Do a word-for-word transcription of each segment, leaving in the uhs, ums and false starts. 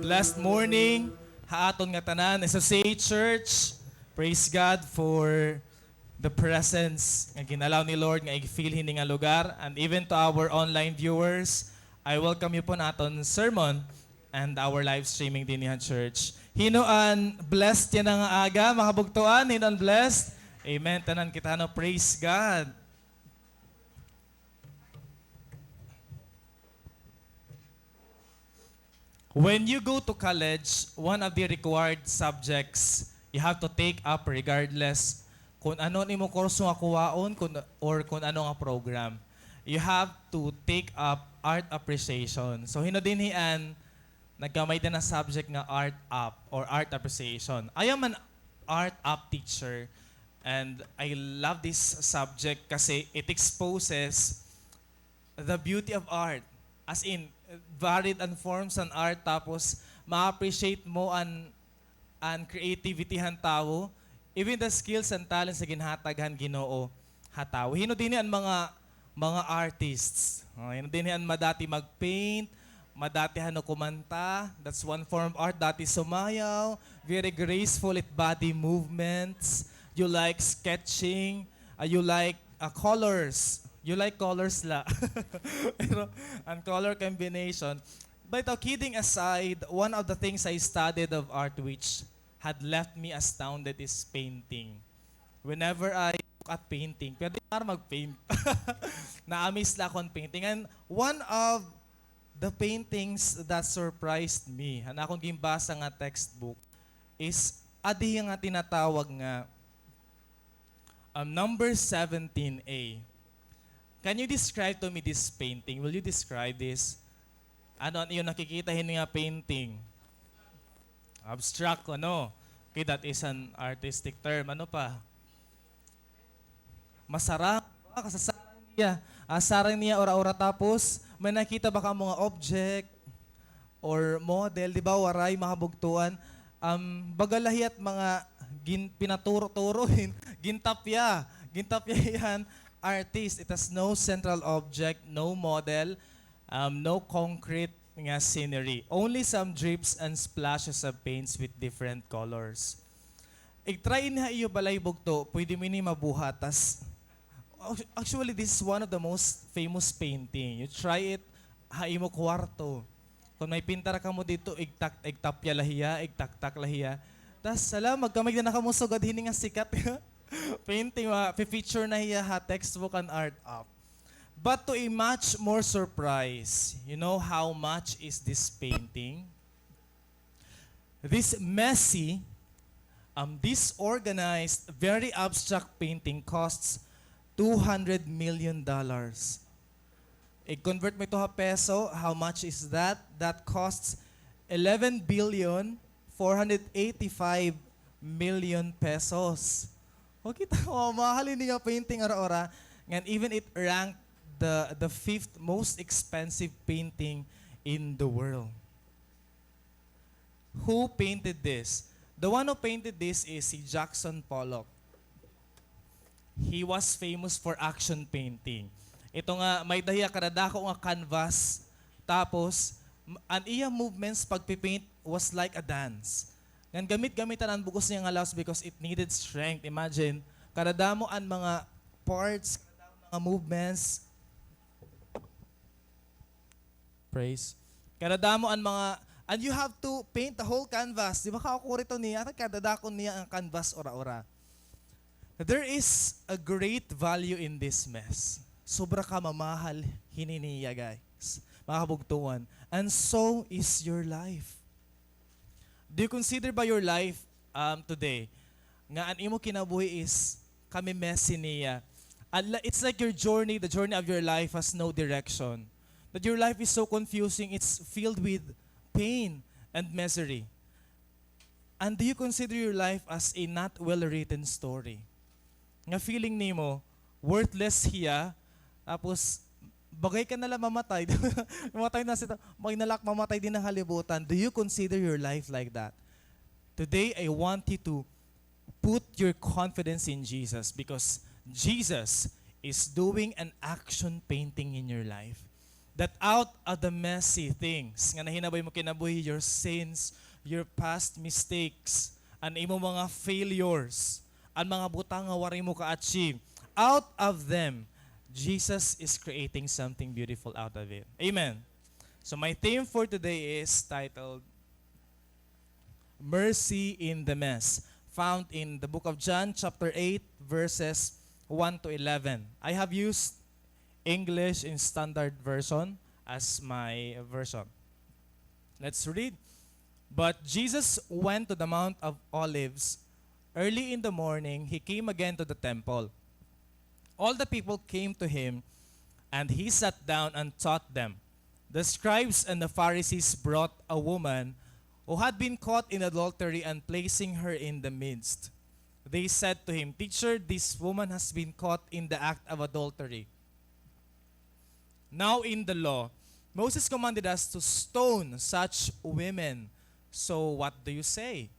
Blessed morning ha aton nga tanan, S F C A Church. Praise God for the presence nga gin-allow ni Lord nga i-fill hini nga lugar. And even to our online viewers, I welcome you po na aton sermon and our live streaming dinhi ha church. Hin-o an blessed yana nga aga, mga kabugtoan? Hin-o an blessed? Amen. Tanan kita, no? Praise God. When you go to college, one of the required subjects you have to take up, regardless kun ano an imo kurso nga kuhaon, kun, or kun ano nga program, you have to take up art appreciation. So, hin-o dinhi an nagkamay-ada nga subject nga art app or art appreciation? I am an art app teacher, and I love this subject kasi it exposes the beauty of art. As in, varied an forms an art, tapos ma-appreciate mo an, an creativity han tawo, even the skills and talents nga ginhatag han Ginoo ha tawo. Hin-o dinhi an mga, mga artists? Oh, hin-o dinhi an madati mag-paint, madati han kumanta? That's one form of art. Dati sumayaw, very graceful it body movements. You like sketching, ah, you like ah, colors. You like colors la. Pero an color combination. But, uh, kidding aside, one of the things I studied of art which had left me astounded is painting. Whenever I look at painting, pwede nga mag-paint. Na-amaze la ako an painting. And one of the paintings that surprised me, an akon ginbasa nga textbook, is adi nga tinatawag nga Um, number seventeen A. Can you describe to me this painting? Will you describe this? Ano an iyo nakikita hini nga painting? Abstract, ano? Okay, that is an artistic term. Ano pa? Masarang. Ah, kasasarang niya. Ah, sarang niya, ura-ura. Tapos, may nakita ba ka mga object? Or model, di ba, waray, mga kabugtoan. Um, baga la hiya it mga gin-, pinaturo-turo, hin-, gintapya. Gintapya hiya han artist. It has no central object, no model, um, no concrete nga scenery. Only some drips and splashes of paints with different colors. Ig-try ini ha iyo balay, bugto, pwede mo ini mabuhat. Tas, ac-, actually, this is one of the most famous painting. You try it ha imo kwarto. Kon may pintara kamo didto, igtak-, igtapya la hiya, igtaktak la hiya. Tas, hala, magkamay-ada na kamo sugad hini nga sikat painting, ma-, pi-feature na hiya ha textbook an art app. But to a much more surprise, you know how much is this painting? This messy, um, disorganized, very abstract painting costs two hundred million dollars. I-convert mo ito ha peso, how much is that? That costs eleven billion four hundred eighty-five million pesos. O, kita mo, mahal ini nga painting, ura-ura. Ngan even it ranked the, the fifth most expensive painting in the world. Who painted this? The one who painted this is si Jackson Pollock. He was famous for action painting. Ito nga, may-ada hiya kadadako nga canvas, tapos, m-, an iya movements pagpi-paint was like a dance. Ngan gamit-gamitan an bug-os niya nga lawas because it needed strength. Imagine, kadadamo an mga parts, kadadamo an mga movements, Praise. Kadadamo an mga, and you have to paint the whole canvas. Di ba, kaukuri to niya, kadadakon niya an canvas, ura-ura. There is a great value in this mess. Sobra kamamahal hini niya, guys. Mga kabugtoan. And so is your life. Do you consider ba your life, um, today, nga an imo kinabuhi is kami-messy niya? An la-, it's like your journey, the journey of your life has no direction. That your life is so confusing, it's filled with pain and misery. And do you consider your life as a not well-written story? Nga feeling nimo, worthless hiya, tapos bagay ka na la mamatay. Mamatay na sita, may nalak mamatay dinhi ha kalibutan. Do you consider your life like that? Today, I want you to put your confidence in Jesus because Jesus is doing an action painting in your life. that out of the messy things nga nahinabo ha imo kinabuhi, your sins, your past mistakes, an imo mga failures, an mga butang nga waray mo ka-achieve, out of them, Jesus is creating something beautiful out of it. Amen. So my theme for today is titled Mercy in the Mess, found in the book of John, chapter eight, verses one to eleven. I have used English in Standard Version as my version. Let's read. But Jesus went to the Mount of Olives. Early in the morning, he came again to the temple. All the people came to him, and he sat down and taught them. The scribes and the Pharisees brought a woman who had been caught in adultery, and placing her in the midst, they said to him, "Teacher, this woman has been caught in the act of adultery. Now in the law, Moses commanded us to stone such women. So what do you say?"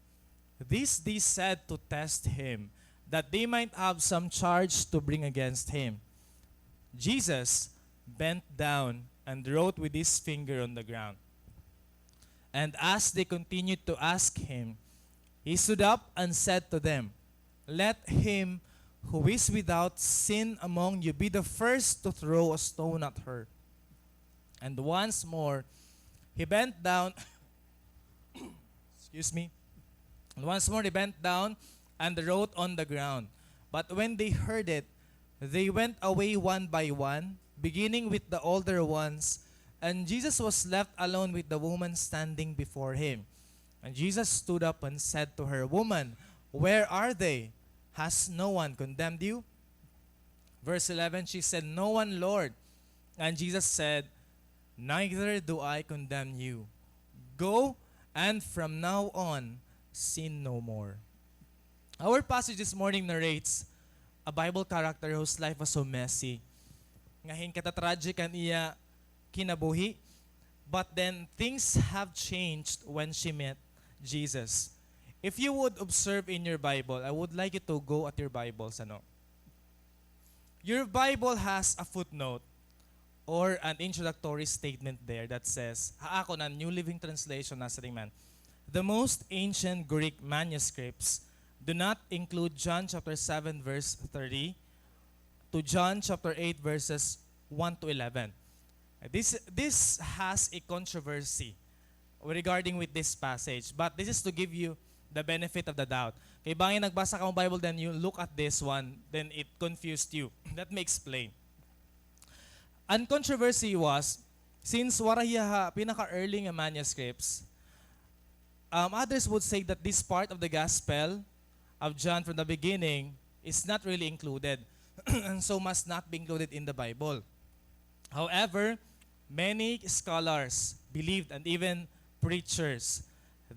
This they said to test him, that they might have some charge to bring against him. Jesus bent down and wrote with his finger on the ground. And as they continued to ask him, he stood up and said to them, "Let him who is without sin among you be the first to throw a stone at her." And once more, he bent down, excuse me, and once more he bent down and wrote on the ground. But when they heard it, they went away one by one, beginning with the older ones, and Jesus was left alone with the woman standing before him. And Jesus stood up and said to her, "Woman, where are they? Has no one condemned you?" Verse eleven, she said, "No one, Lord." And Jesus said, "Neither do I condemn you. Go, and from now on, sin no more." Our passage this morning narrates a Bible character whose life was so messy. Nga hinkatatragic an iya kinabuhi. But then, things have changed when she met Jesus. If you would observe in your Bible, I would like you to go at your Bibles, ano. Your Bible has a footnote or an introductory statement there that says, ha akon, an New Living Translation, nasiring man, "The most ancient Greek manuscripts do not include John chapter seven verse thirty to John chapter eight verses one to eleven." This, this has a controversy regarding with this passage, but this is to give you the benefit of the doubt. Kay bangin nagbasa ka hin Bible, then you look at this one, then it confused you. Let me explain. An controversy was, since waray hiya ha pinaka-early nga manuscripts, um, others would say that this part of the Gospel of John from the beginning is not really included and so must not be included in the Bible. However, many scholars believed, and even preachers,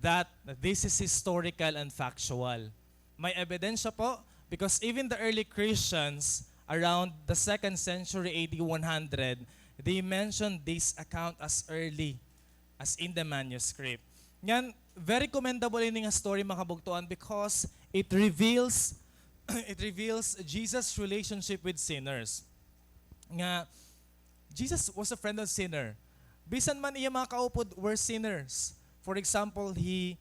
that this is historical and factual. May ebidensya po, because even the early Christians around the second century A D one hundred, they mentioned this account as early as in the manuscript. Ngan, very commendable ini nga story, mga kabugtoan, because it reveals, it reveals Jesus' relationship with sinners. Nga, Jesus was a friend of sinner. Bisan man iya mga kaupod were sinners. For example, he,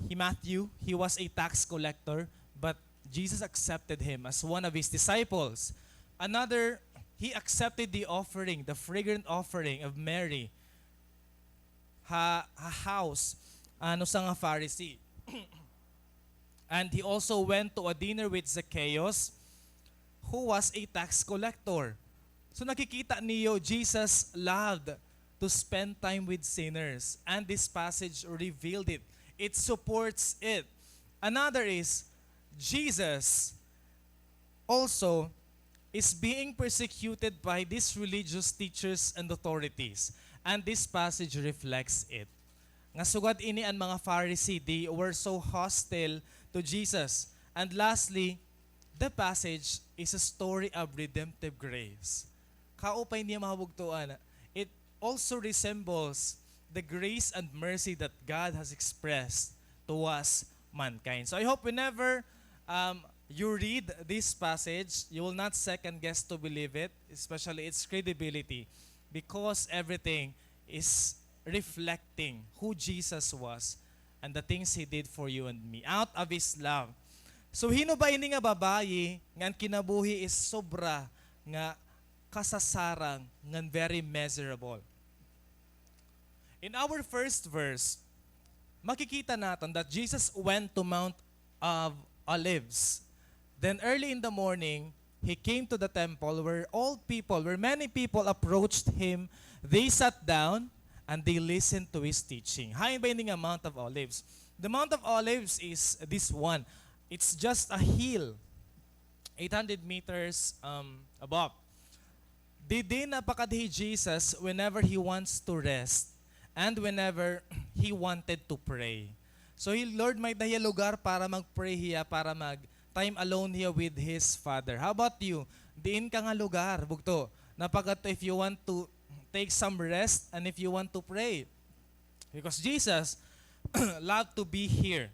he Matthew, he was a tax collector, but Jesus accepted him as one of his disciples. Another, he accepted the offering, the fragrant offering of Mary, ha, ha house, ano, sa nga Pharisee. And he also went to a dinner with Zacchaeus, who was a tax collector. So nakikita niyo, Jesus loved to spend time with sinners. And this passage revealed it. It supports it. Another is, Jesus also is being persecuted by these religious teachers and authorities. And this passage reflects it. Nga sugad ini an mga Pharisee, they were so hostile to Jesus. And lastly, the passage is a story of redemptive grace. Kaupay niya, mga kabugtoan. It also resembles the grace and mercy that God has expressed towards mankind. So I hope whenever, um, you read this passage, you will not second guess to believe it, especially its credibility. Because everything is reflecting who Jesus was and the things He did for you and me out of His love. So, hin-o ba ini nga babayi nga an kinabuhi is sobra nga kasasarang, ngan very miserable? In our first verse, makikita naton that Jesus went to Mount of Olives. Then early in the morning, He came to the temple where all people, where many people approached Him. They sat down and they listened to His teaching. Hain ba ini nga Mount of Olives? The Mount of Olives is this one. It's just a hill, eight hundred meters, um, above. Didi napakadto hi Jesus whenever He wants to rest and whenever He wanted to pray. So, hi Lord, may-ada hiya lugar para mag-pray hiya, para mag-time alone hiya with His Father. How about you? Diin ka nga lugar, bugto, napakadto if you want to take some rest and if you want to pray? Because Jesus loved to be here.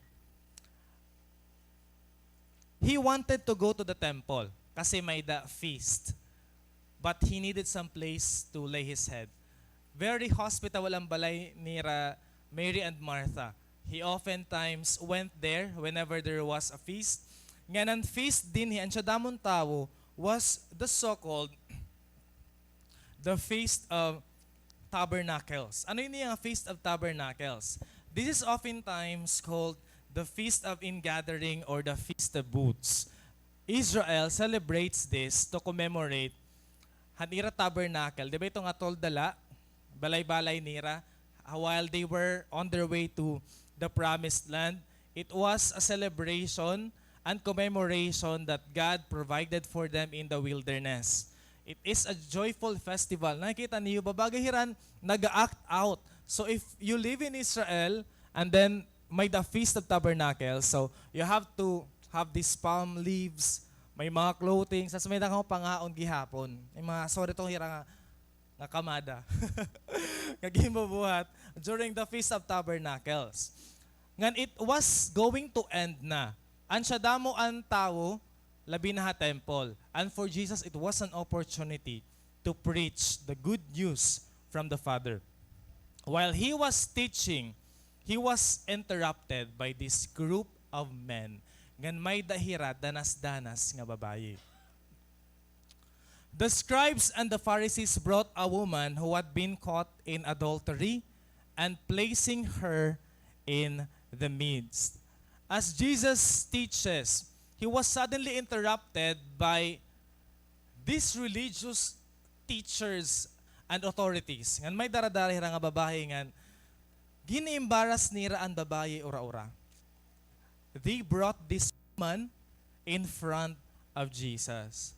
He wanted to go to the temple kasi may-ada feast. But He needed some place to lay His head. Very hospitable an balay nira Mary and Martha. He oftentimes went there whenever there was a feast. Ngan an feast dinhi, an siya damon tawo, was the so-called the Feast of Tabernacles. Ano ini nga Feast of Tabernacles? This is oftentimes called the Feast of Ingathering or the Feast of Booths. Israel celebrates this to commemorate han ira tabernacle. Di ba ito nga tolda la, balay-balay nira, while they were on their way to the promised land? It was a celebration and commemoration that God provided for them in the wilderness. It is a joyful festival. Nakikita niyo, babaga hira nga nag-a-act out. So if you live in Israel and then may-ada Feast of Tabernacles, so you have to have these palm leaves, may mga clothing, tas may-ada kamo pangaon gihapon. May mga, sorry, tong hira nga nga kamada nga ginbubuhat during the Feast of Tabernacles. Ngan it was going to end na. An siya damo an tawo, labi na ha temple. And for Jesus, it was an opportunity to preach the good news from the Father. While He was teaching, He was interrupted by this group of men ngan may-ada hira danas-danas nga babayi. The scribes and the Pharisees brought a woman who had been caught in adultery and placing her in the midst. As Jesus teaches, He was suddenly interrupted by these religious teachers and authorities. Ngan may dara-dara hira nga babayi ngan gin-embarrass nira an babayi ura-ura. They brought this woman in front of Jesus.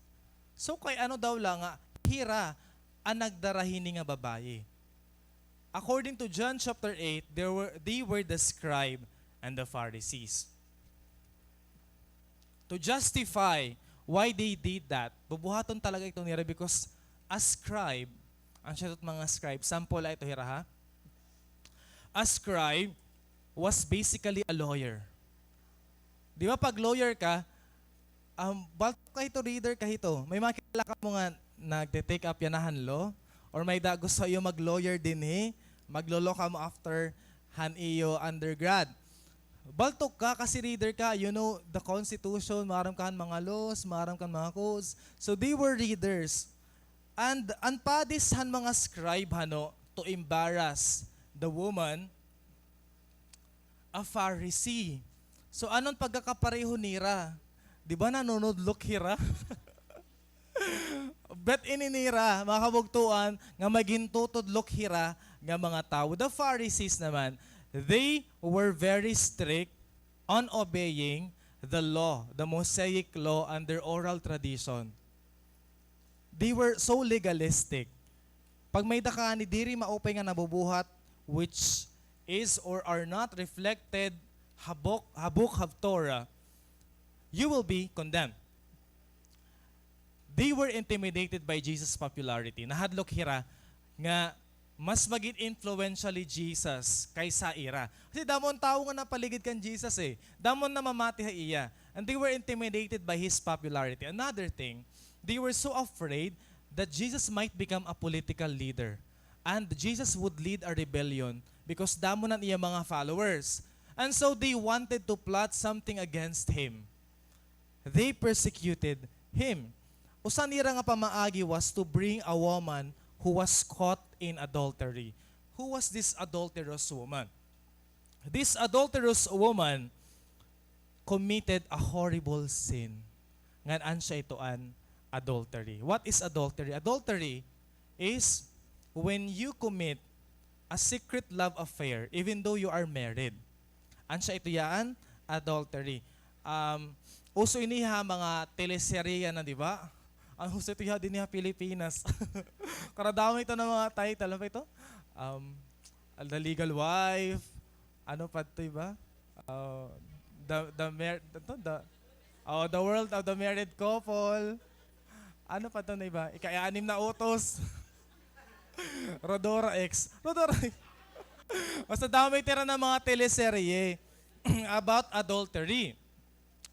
So, kay ano daw la nga hira an nagdara hini nga babayi? According to John chapter eight, there were, they were the scribe and the Pharisees. To justify why they did that, bubuhaton talaga ito nira because a scribe, an siya mga scribe, sample la ito hira ha? A scribe was basically a lawyer. Di ba pag lawyer ka, um, baltok ka hito, reader ka hito. May mga kilala kamo nga nagte-take up yana han law? Or may-ada gusto iyo mag-lawyer dinhi? Maglo-law kamo after han iyo undergrad. Baltok ka kasi reader ka, you know the constitution, maaram ka han mga laws, maaram ka han mga codes. So they were readers. And an padis han mga scribe, hano, to embarrass the woman, a Pharisee. So, ano an pagkakapareho nira? Di ba nanunudlok hira? Bet ini nira, mga kabugtoan, nga may gintutudlok hira nga mga tawo. The Pharisees naman, they were very strict on obeying the law, the Mosaic law, and their oral tradition. They were so legalistic. Pag may-ada ka ngani diri maupay nga nabubuhat, which is or are not reflected ha book, ha book of Torah, you will be condemned. They were intimidated by Jesus' popularity. Nahadlok hira nga mas magin influential hi Jesus kaysa ira. Kasi damo an tawo nga napaligid kan Jesus, eh. Damo an namamati ha iya. And they were intimidated by his popularity. Another thing, they were so afraid that Jesus might become a political leader. And Jesus would lead a rebellion because damo na an iya mga followers. And so they wanted to plot something against him. They persecuted him. Usa nira nga pamaagi was to bring a woman who was caught in adultery. Who was this adulterous woman? This adulterous woman committed a horrible sin. Ngan ansya ito an adultery. What is adultery? Adultery is when you commit a secret love affair even though you are married. Ansya ito ya an adultery. Um, uso ini ha mga teleserye na, di ba? An uso ito ya dinhi ha Pilipinas. Karadami ito nga mga title. Ano pa ito? Um, The Legal Wife. Ano pa ito iba? Uh, the, the, mar- ito, the, oh, The World of the Married Couple. Ano pa ito na iba? Ika-anim na Utos. Rhodora X. Rhodora X. Basta damo ito nga mga teleserye about adultery.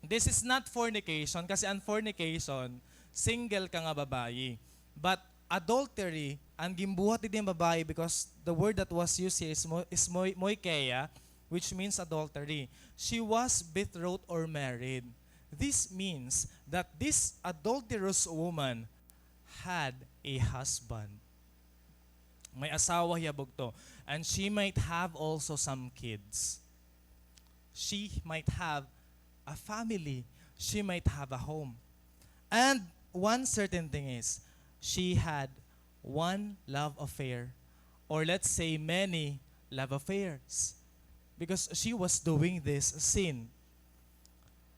This is not fornication, kasi an fornication, single ka nga babayi. But adultery, an ginbuhat didi nga babayi, because the word that was used here is mo-, is moi-, moicheia, which means adultery. She was betrothed or married. This means that this adulterous woman had a husband. May asawa hiya bugto. And she might have also some kids. She might have a family. She might have a home. And one certain thing is, she had one love affair, or let's say many love affairs, because she was doing this sin.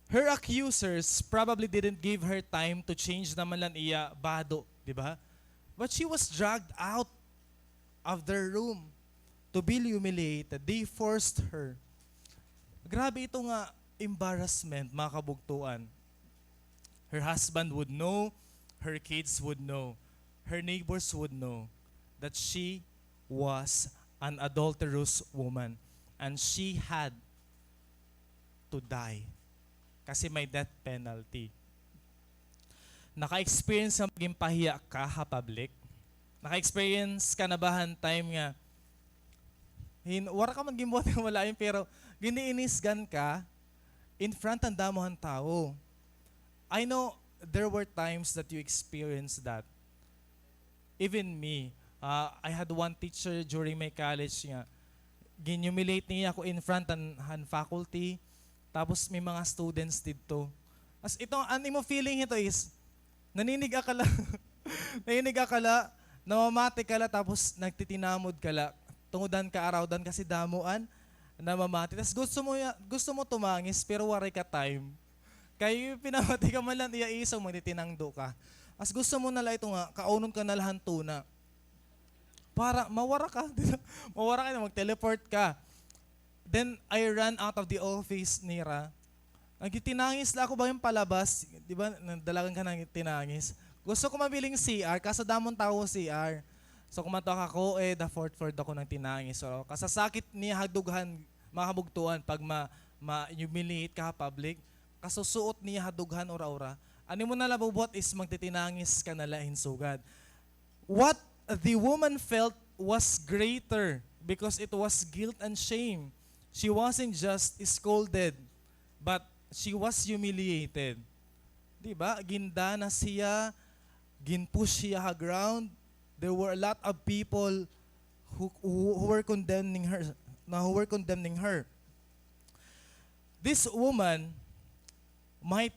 Her accusers probably didn't give her time to change naman la an iya bado, di ba? But she was dragged out of their room to be humiliated. They forced her. Grabe ito nga embarrassment, mga kabugtuan. Her husband would know, her kids would know, her neighbors would know that she was an adulterous woman, and she had to die. Kasi may death penalty. Naka-experience ka magpahiya ka ha public? Naka-experience ka na ba han time nga hin-, wara ka man ginbuhat nga malain, pero giniinisgan ka in front han damo han tawo? I know there were times that you experienced that. Even me, ah, I had one teacher during my college nga gin-humiliate niya ako in front han, han faculty, tapos may mga students didto. As ito, an imo feeling ito is, naninig-a ka la, naninig-a ka la, namamati ka la, tapos nagtitinamod ka la. Tungod han kaarawdan kasi damo an namamati. Tas gusto mo ya-, gusto mo tumangis, pero waray ka time. Kay pinamati ka man la han iya isog, magtitinangdo ka. As gusto mo na la ito nga, kaunon ka na la han tuna. Para mawara ka, di ba? Mawara ka na, mag-teleport ka. Then, I ran out of the office nira. Nagtinangis la ako bangin palabas, di ba? Nadalagan ka nga tinangis. Gusto ko mabiling C R, kaso damo han tawo C R. So, kumadto ako, eh, the fourth floor daw ko nagtinangis. So, kasasakit niya ha dughan, mga kabugtuan, pag ma-, ma-humiliate ka ha public. Kasusuot niya ha dughan, ura-ura. An imo na la bubuhat is magtitinangis ka na la hin sugad. What the woman felt was greater because it was guilt and shame. She wasn't just scolded, but she was humiliated. Di ba? Gindanas hiya, gin-push hiya ha ground. There were a lot of people who, who, who were condemning her, na who were condemning her. This woman might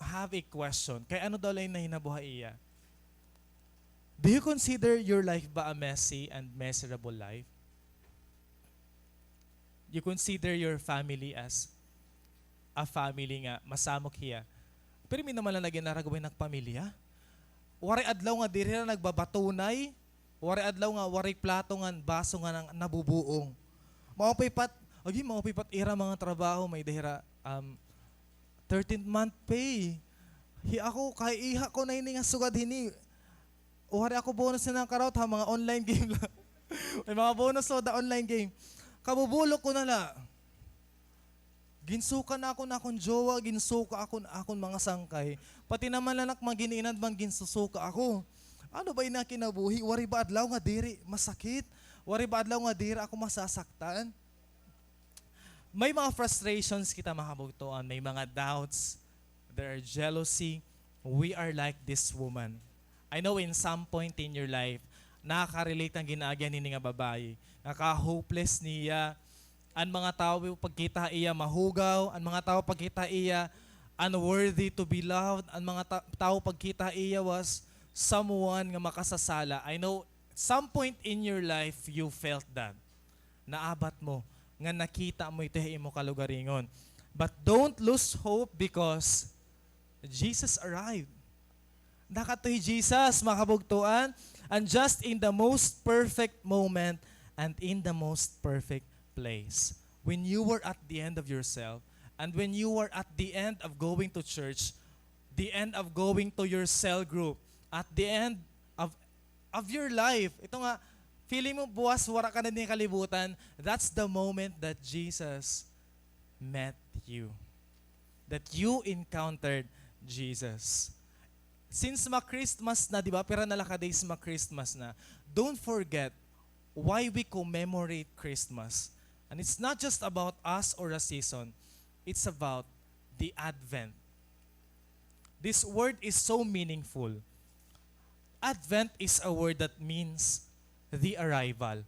have a question. Kay ano daw la it nahinabo ha iya? Do you consider your life ba a messy and miserable life? You consider your family as a family nga masamok hiya. Pirmi naman la an ginaragway nagpamilya. Waray adlaw nga diri hira nagbabatunay. Waray adlaw nga waray plato ngan baso nga nang-, nabubuong. Maupay pa it, agi, maupay pa it ira mga trabaho, may-ada hira, um, thirteenth month pay. Hi ako, kay iha ko na ini nga sugad hini. Waray ako bonus na nakarawat ha mga online game la. May mga bonus la ha online game. Kabubulok ko na la. Ginsuka na ako han akon jowa, ginsuka ako han akon mga sangkay. Pati naman la an ak mga gin-iinadman, ginsusuka ako. Ano ba ini nga kinabuhi? Waray ba adlaw nga diri masakit? Waray ba adlaw nga diri ako masasaktan? May mga frustrations kita, mga kabugtoan. May mga doubts. There are jealousy. We are like this woman. I know in some point in your life, nakaka-relate an gin-aagyan hini nga babayi. Naka-hopeless niya. An mga tawo pagkita ha iya mahugaw, an mga tawo pagkita ha iya unworthy to be loved, an mga ta-, tawo pagkita ha iya was someone nga makasasala. I know, some point in your life, you felt that. Naabat mo, nga nakita mo ito ha imo kalugaringon. But don't lose hope because Jesus arrived. Nakadto hi Jesus, mga kabugtoan, and just in the most perfect moment and in the most perfect place. When you were at the end of yourself, and when you were at the end of going to church, the end of going to your cell group, at the end of, of your life, ito nga, feeling mo buwas, wara ka na dinhi ha kalibutan, that's the moment that Jesus met you, that you encountered Jesus. Since ma-Christmas na, di ba? Pira na la ka days ma-Christmas na. Don't forget why we commemorate Christmas. And it's not just about us or a season. It's about the Advent. This word is so meaningful. Advent is a word that means the arrival.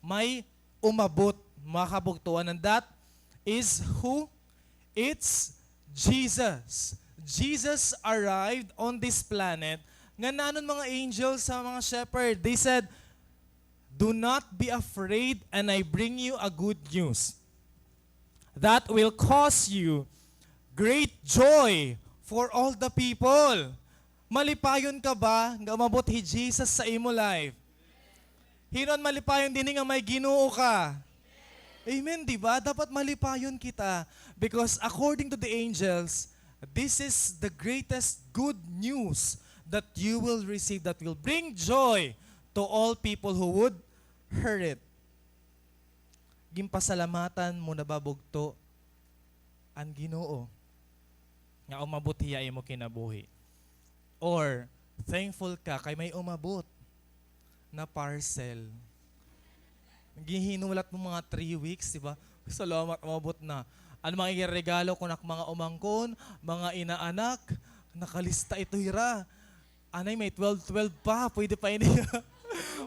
May umabot, mga kabugtoan, and that is who? It's Jesus. Jesus arrived on this planet. Ngan ano an mga angels ha mga shepherd? They said, "Do not be afraid, and I bring you a good news that will cause you great joy for all the people." Malipayon ka ba nga umabot hi Jesus sa imo life? Hin-o an malipayon dinhi nga may Ginoo ka? Amen, di ba? Dapat malipayon kita. Because according to the angels, this is the greatest good news that you will receive that will bring joy to all people who would hear it. Ginpasalamatan mo na ba, bugto, an Ginoo nga umabot hiya ha imo kinabuhi? Or thankful ka kay may umabot na parcel? Gihinulat mo mga three weeks, di ba? Salamat, umabot na. An mga iregalo ko nak mga umangkon, mga inaanak, nakalista ito hira. Anay, may twelve twelve pa. Pwede pa ini.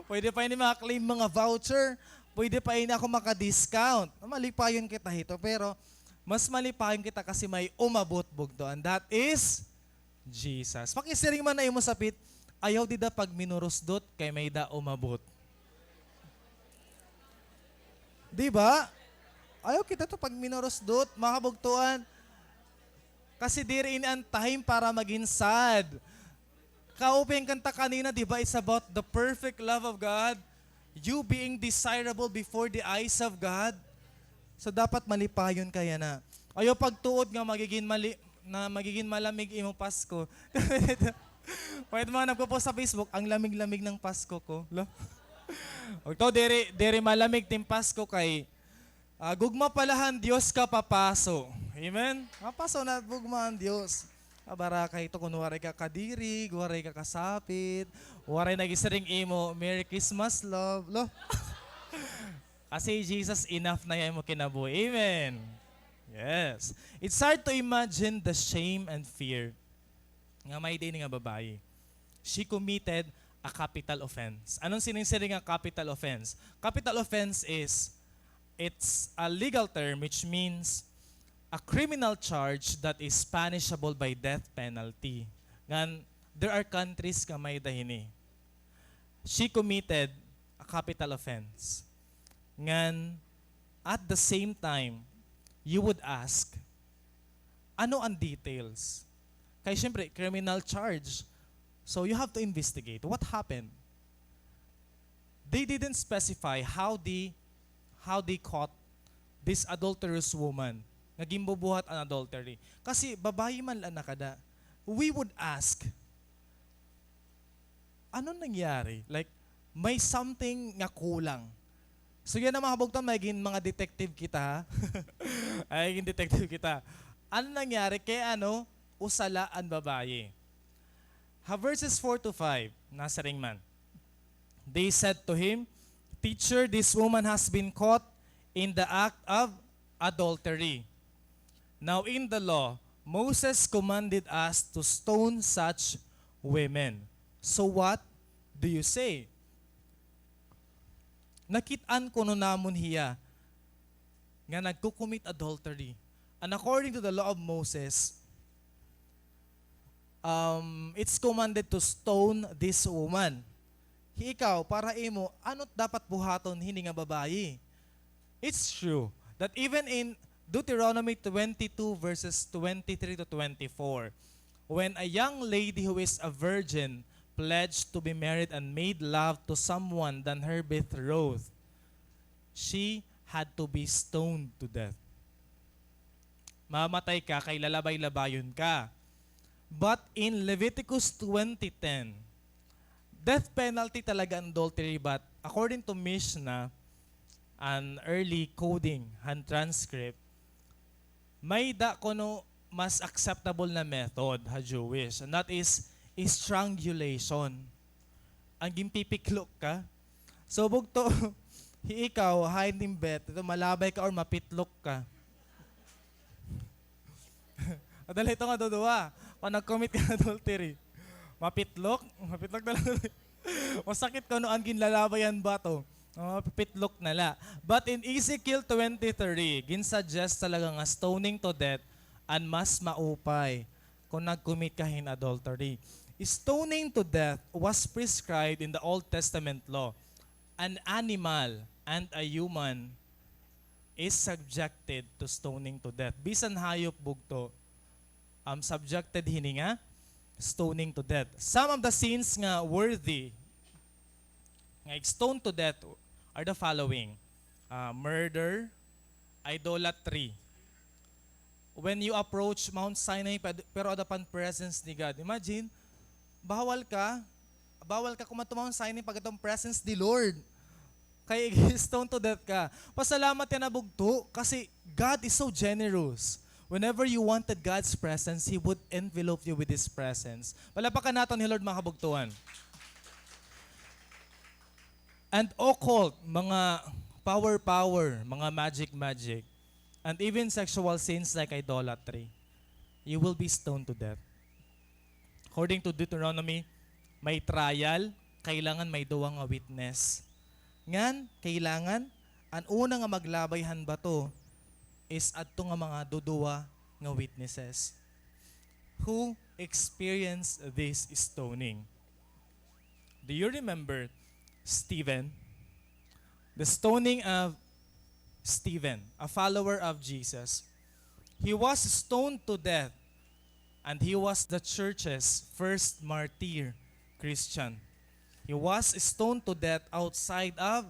Pwede pa ini maka-claim mga voucher. Pwede pa ini ako maka-discount. Malipayon kita hito, pero mas malipayon kita kasi may umabot, bugto, and that is Jesus. Pakisiring man ha imo sapit, ayaw dida pagminurusdot kay may-ada umabot. Di ba? Ayaw kita to pagminurusdot, mga kabugtoan. Kasi diri ini an time para magin sad. Kaupay an kanta kanina, di ba? It's about the perfect love of God. You being desirable before the eyes of God. So, dapat malipayon ka yana. Ayaw pagtuod nga magigin mali-, na magigin malamig imo Pasko. Pwede mga nagpo-post sa Facebook, "Ang lamig-lamig ng Pasko ko." Lo? Ugto, diri, diri malamig tim Pasko kay Ah, gugma pa la han Dios ka papaso. Amen? Mapaso na gugma an Dios. Ah, barakay ito kon waray ka kadirig, waray ka kasapit, waray nagisiring imo, "Merry Christmas, love." Lo? Kasi Jesus enough na hiya ha imo kinabuhi. Amen? Yes. It's hard to imagine the shame and fear nga may-ada ini nga babayi. She committed a capital offense. Ano an sinisiring nga capital offense? Capital offense is, it's a legal term which means a criminal charge that is punishable by death penalty. Ngan, there are countries nga may-ada hini. She committed a capital offense. Ngan, at the same time, you would ask, ano an details? Kay, syempre, criminal charge. So, you have to investigate. What happened? They didn't specify how they, how they caught this adulterous woman nga ginbubuhat an adultery. Kasi babayi man la nakada. We would ask, ano nangyari? Like, may something nga kulang. So, yana, mga kabugtoan, magin mga detective kita, ha? Magin detective kita. Ano nangyari? Kay ano, usa la an babayi. Ha verses four to five, Nasiring man. They said to him, "Teacher, this woman has been caught in the act of adultery. Now in the law, Moses commanded us to stone such women. So what do you say?" Nakit-an kuno namon hiya nga nagko-commit adultery. And according to the law of Moses, um, it's commanded to stone this woman. Hi ikaw, para imo, ano't dapat buhaton hini nga babayi? It's true that even in Deuteronomy twenty-two verses twenty-three to twenty-four, when a young lady who is a virgin pledged to be married and made love to someone than her betrothed, she had to be stoned to death. Mamatay ka kay lalabay-labayon ka. But in Leviticus twenty ten, death penalty talaga an adultery, but according to Mishnah, an early coding han transcript, may-ada kuno mas acceptable na method ha Jewish, and that is strangulation. An ginpipiklok ka. So, bugto, hi ikaw, hain it im bet, ito, malabay ka or mapitlok ka? Adala ito nga duduha. Kon nag-commit ka adultery. Mapitlok? Mapitlok na la. Masakit kuno an ginlalabay han bato. Oh, mapitlok na la. But in Ezekiel twenty-three, ginsuggest talaga nga stoning to death an mas maupay kon nag-commit ka hin adultery. Stoning to death was prescribed in the Old Testament law. An animal and a human is subjected to stoning to death. Bisan hayop, bugto, um, subjected hini nga stoning to death. Some of the sins nga worthy nga i-stone to death are the following: uh, murder, idolatry. When you approach Mount Sinai, ped-, pero ada pa an presence ni God. Imagine, bawal ka, bawal ka kumadto Mount Sinai pag ada pa an presence ni Lord. Kay i-stone to death ka. Pasalamat ka na, bugto, kasi God is so generous. Whenever you wanted God's presence, He would envelope you with His presence. Palakpakan naton hi Lord, mga kabugtuan. And occult, mga power-power, mga magic-magic, and even sexual sins like idolatry, you will be stoned to death. According to Deuteronomy, may trial, kailangan may duha nga witness. Ngan, kailangan, an una nga maglabay han bato is adto nga mga duduha nga witnesses who experienced this stoning. Do you remember Stephen? The stoning of Stephen, a follower of Jesus. He was stoned to death, and he was the church's first martyr Christian. He was stoned to death outside of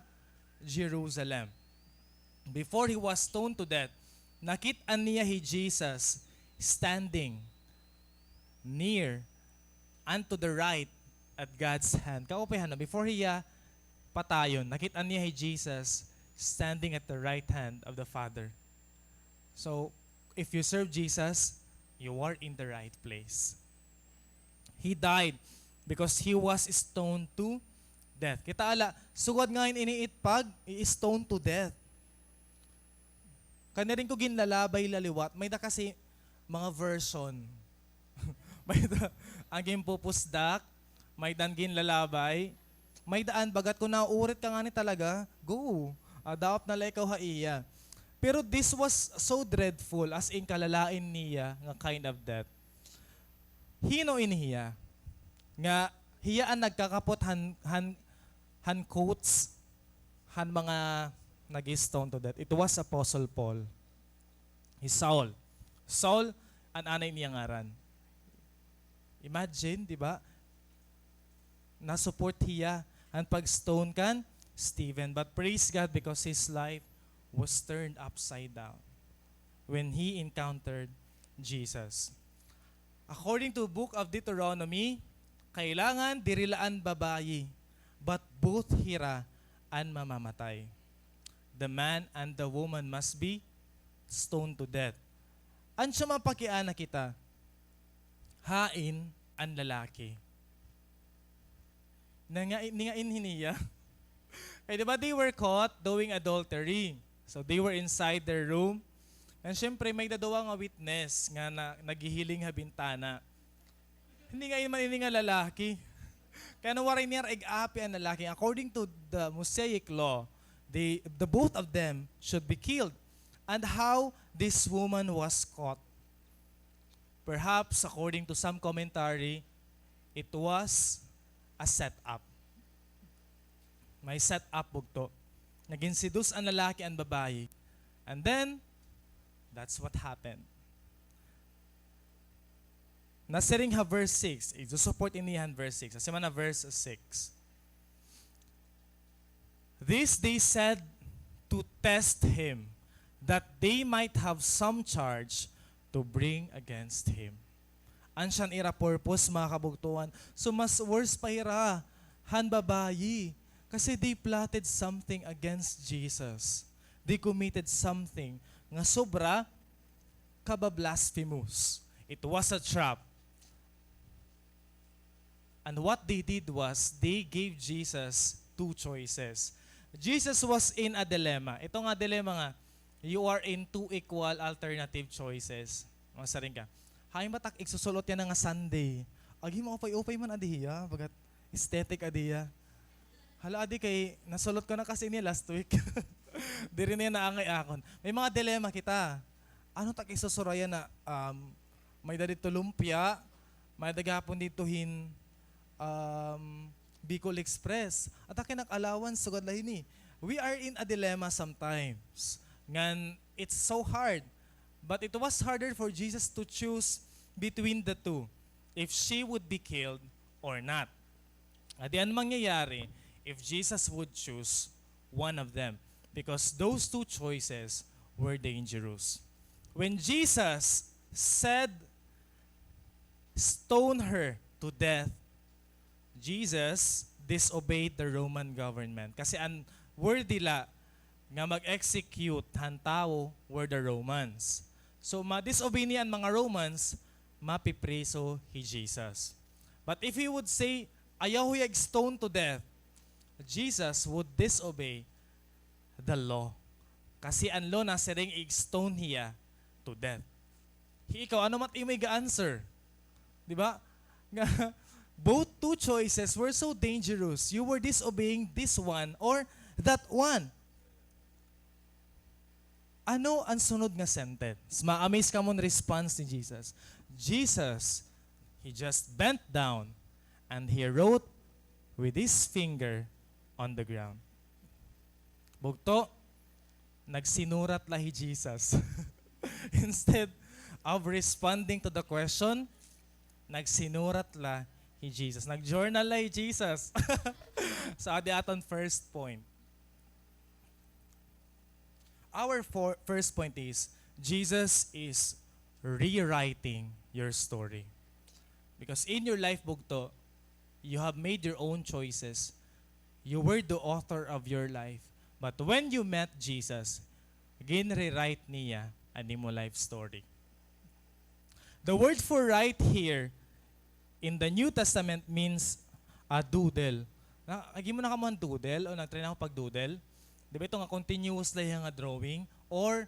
Jerusalem. Before he was stoned to death, nakit-an niya hi Jesus standing near and to the right at God's hand. Kaupay han, before hiya patayon, nakit-an niya hi Jesus standing at the right hand of the Father. So, if you serve Jesus, you are in the right place. He died because he was stoned to death. Kitaa la, sugad nga ini it pag-i-stone to death. Kaniring ko ginlalabay la liwat, may-ada kasi mga version. May-ada an ginpupusdak, may-ada an ginlalabay, may-ada an bagat kon nauurit ka ngani talaga, go. Ah, daop na la ikaw ha iya. Pero this was so dreadful, as in kalalain niya nga kind of death. Hin-o ini hiya? Nga hiya an nagkakapot han, han, han coats han mga nag-stone to death. It was Apostle Paul. Hi Saul. Saul an anay niya ngaran. Imagine, di ba? Na-support hiya han pag-stone kan Stephen. But praise God because his life was turned upside down when he encountered Jesus. According to Book of Deuteronomy, kailangan diri la an babayi, but both hira an mamamatay. The man and the woman must be stoned to death. Ano siya, mapakiana kita? Hain an lalaki? Ningain, ningain hini hiya. Kay di ba, they were caught doing adultery. So, they were inside their room. And syempre, may daduwa nga witness nga na, naghihiling ha bintana. Ningain man ini nga lalaki. Kay ano, waray niya ig-api an lalaki. According to the Mosaic law, the, the both of them should be killed. And how this woman was caught? Perhaps, according to some commentary, it was a setup. May setup, bugto. Nag-inseduce an lalaki an babayi. And then, that's what happened. Nasiring ha verse six, isusupport ini han verse six. Kasi man na verse six. This they said to test him, that they might have some charge to bring against him. An siya an ira purpose, mga kabugtoan. So, mas worse pa hira han babayi. Kasi they plotted something against Jesus. They committed something nga sobra ka ba-blasphemous. It was a trap. And what they did was, they gave Jesus two choices. Jesus was in a dilemma. Ito nga dilemma nga, you are in two equal alternative choices. Masiring ka, hain ba tak igsusul-ot yana nga Sunday? Agi, maupay-upay man adi hiya, bagat aesthetic adi hiya. Hala, adi kay nasul-ot ko na kasi ini last week. Diri na yana naangay akon. May mga dilemma kita. Ano tak igsusul-ot yana, um, may-ada didto lumpia, may-ada gihapon didto hin, um, Bicol Express. At akin nag-allowance, sugad la hini. We are in a dilemma sometimes. Ngan, it's so hard. But it was harder for Jesus to choose between the two, if she would be killed or not. Adi an mangyayari if Jesus would choose one of them, because those two choices were dangerous. When Jesus said, "Stone her to death," Jesus disobeyed the Roman government. Kasi an worthy la nga mag-execute han tawo were the Romans. So, ma-disobey niya an mga Romans, mapipriso hi Jesus. But if he would say, "Ayaw hiya ig-stone to death," Jesus would disobey the law. Kasi an law nasiring ig-stone hiya to death. Hi ikaw, ano man it imo iga-answer? Di ba? Nga, both two choices were so dangerous. You were disobeying this one or that one. Ano an sunod nga sentence? Ma-amaze kamo hin response ni Jesus. Jesus, he just bent down and he wrote with his finger on the ground. Bugto, nagsinurat la hi Jesus. Instead of responding to the question, nagsinurat la hi Jesus. Nag-journal la hi Jesus. So, adi aton first point. Our for-, first point is, Jesus is rewriting your story. Because in your life, bugto, you have made your own choices. You were the author of your life. But when you met Jesus, ginrewrite niya an imo life story. The word for write here in the New Testament means a doodle. Na, naghimo na kamo hin doodle o nag-try na kamo pag-doodle? Di ba ito nga continuous la hiya nga drawing? Or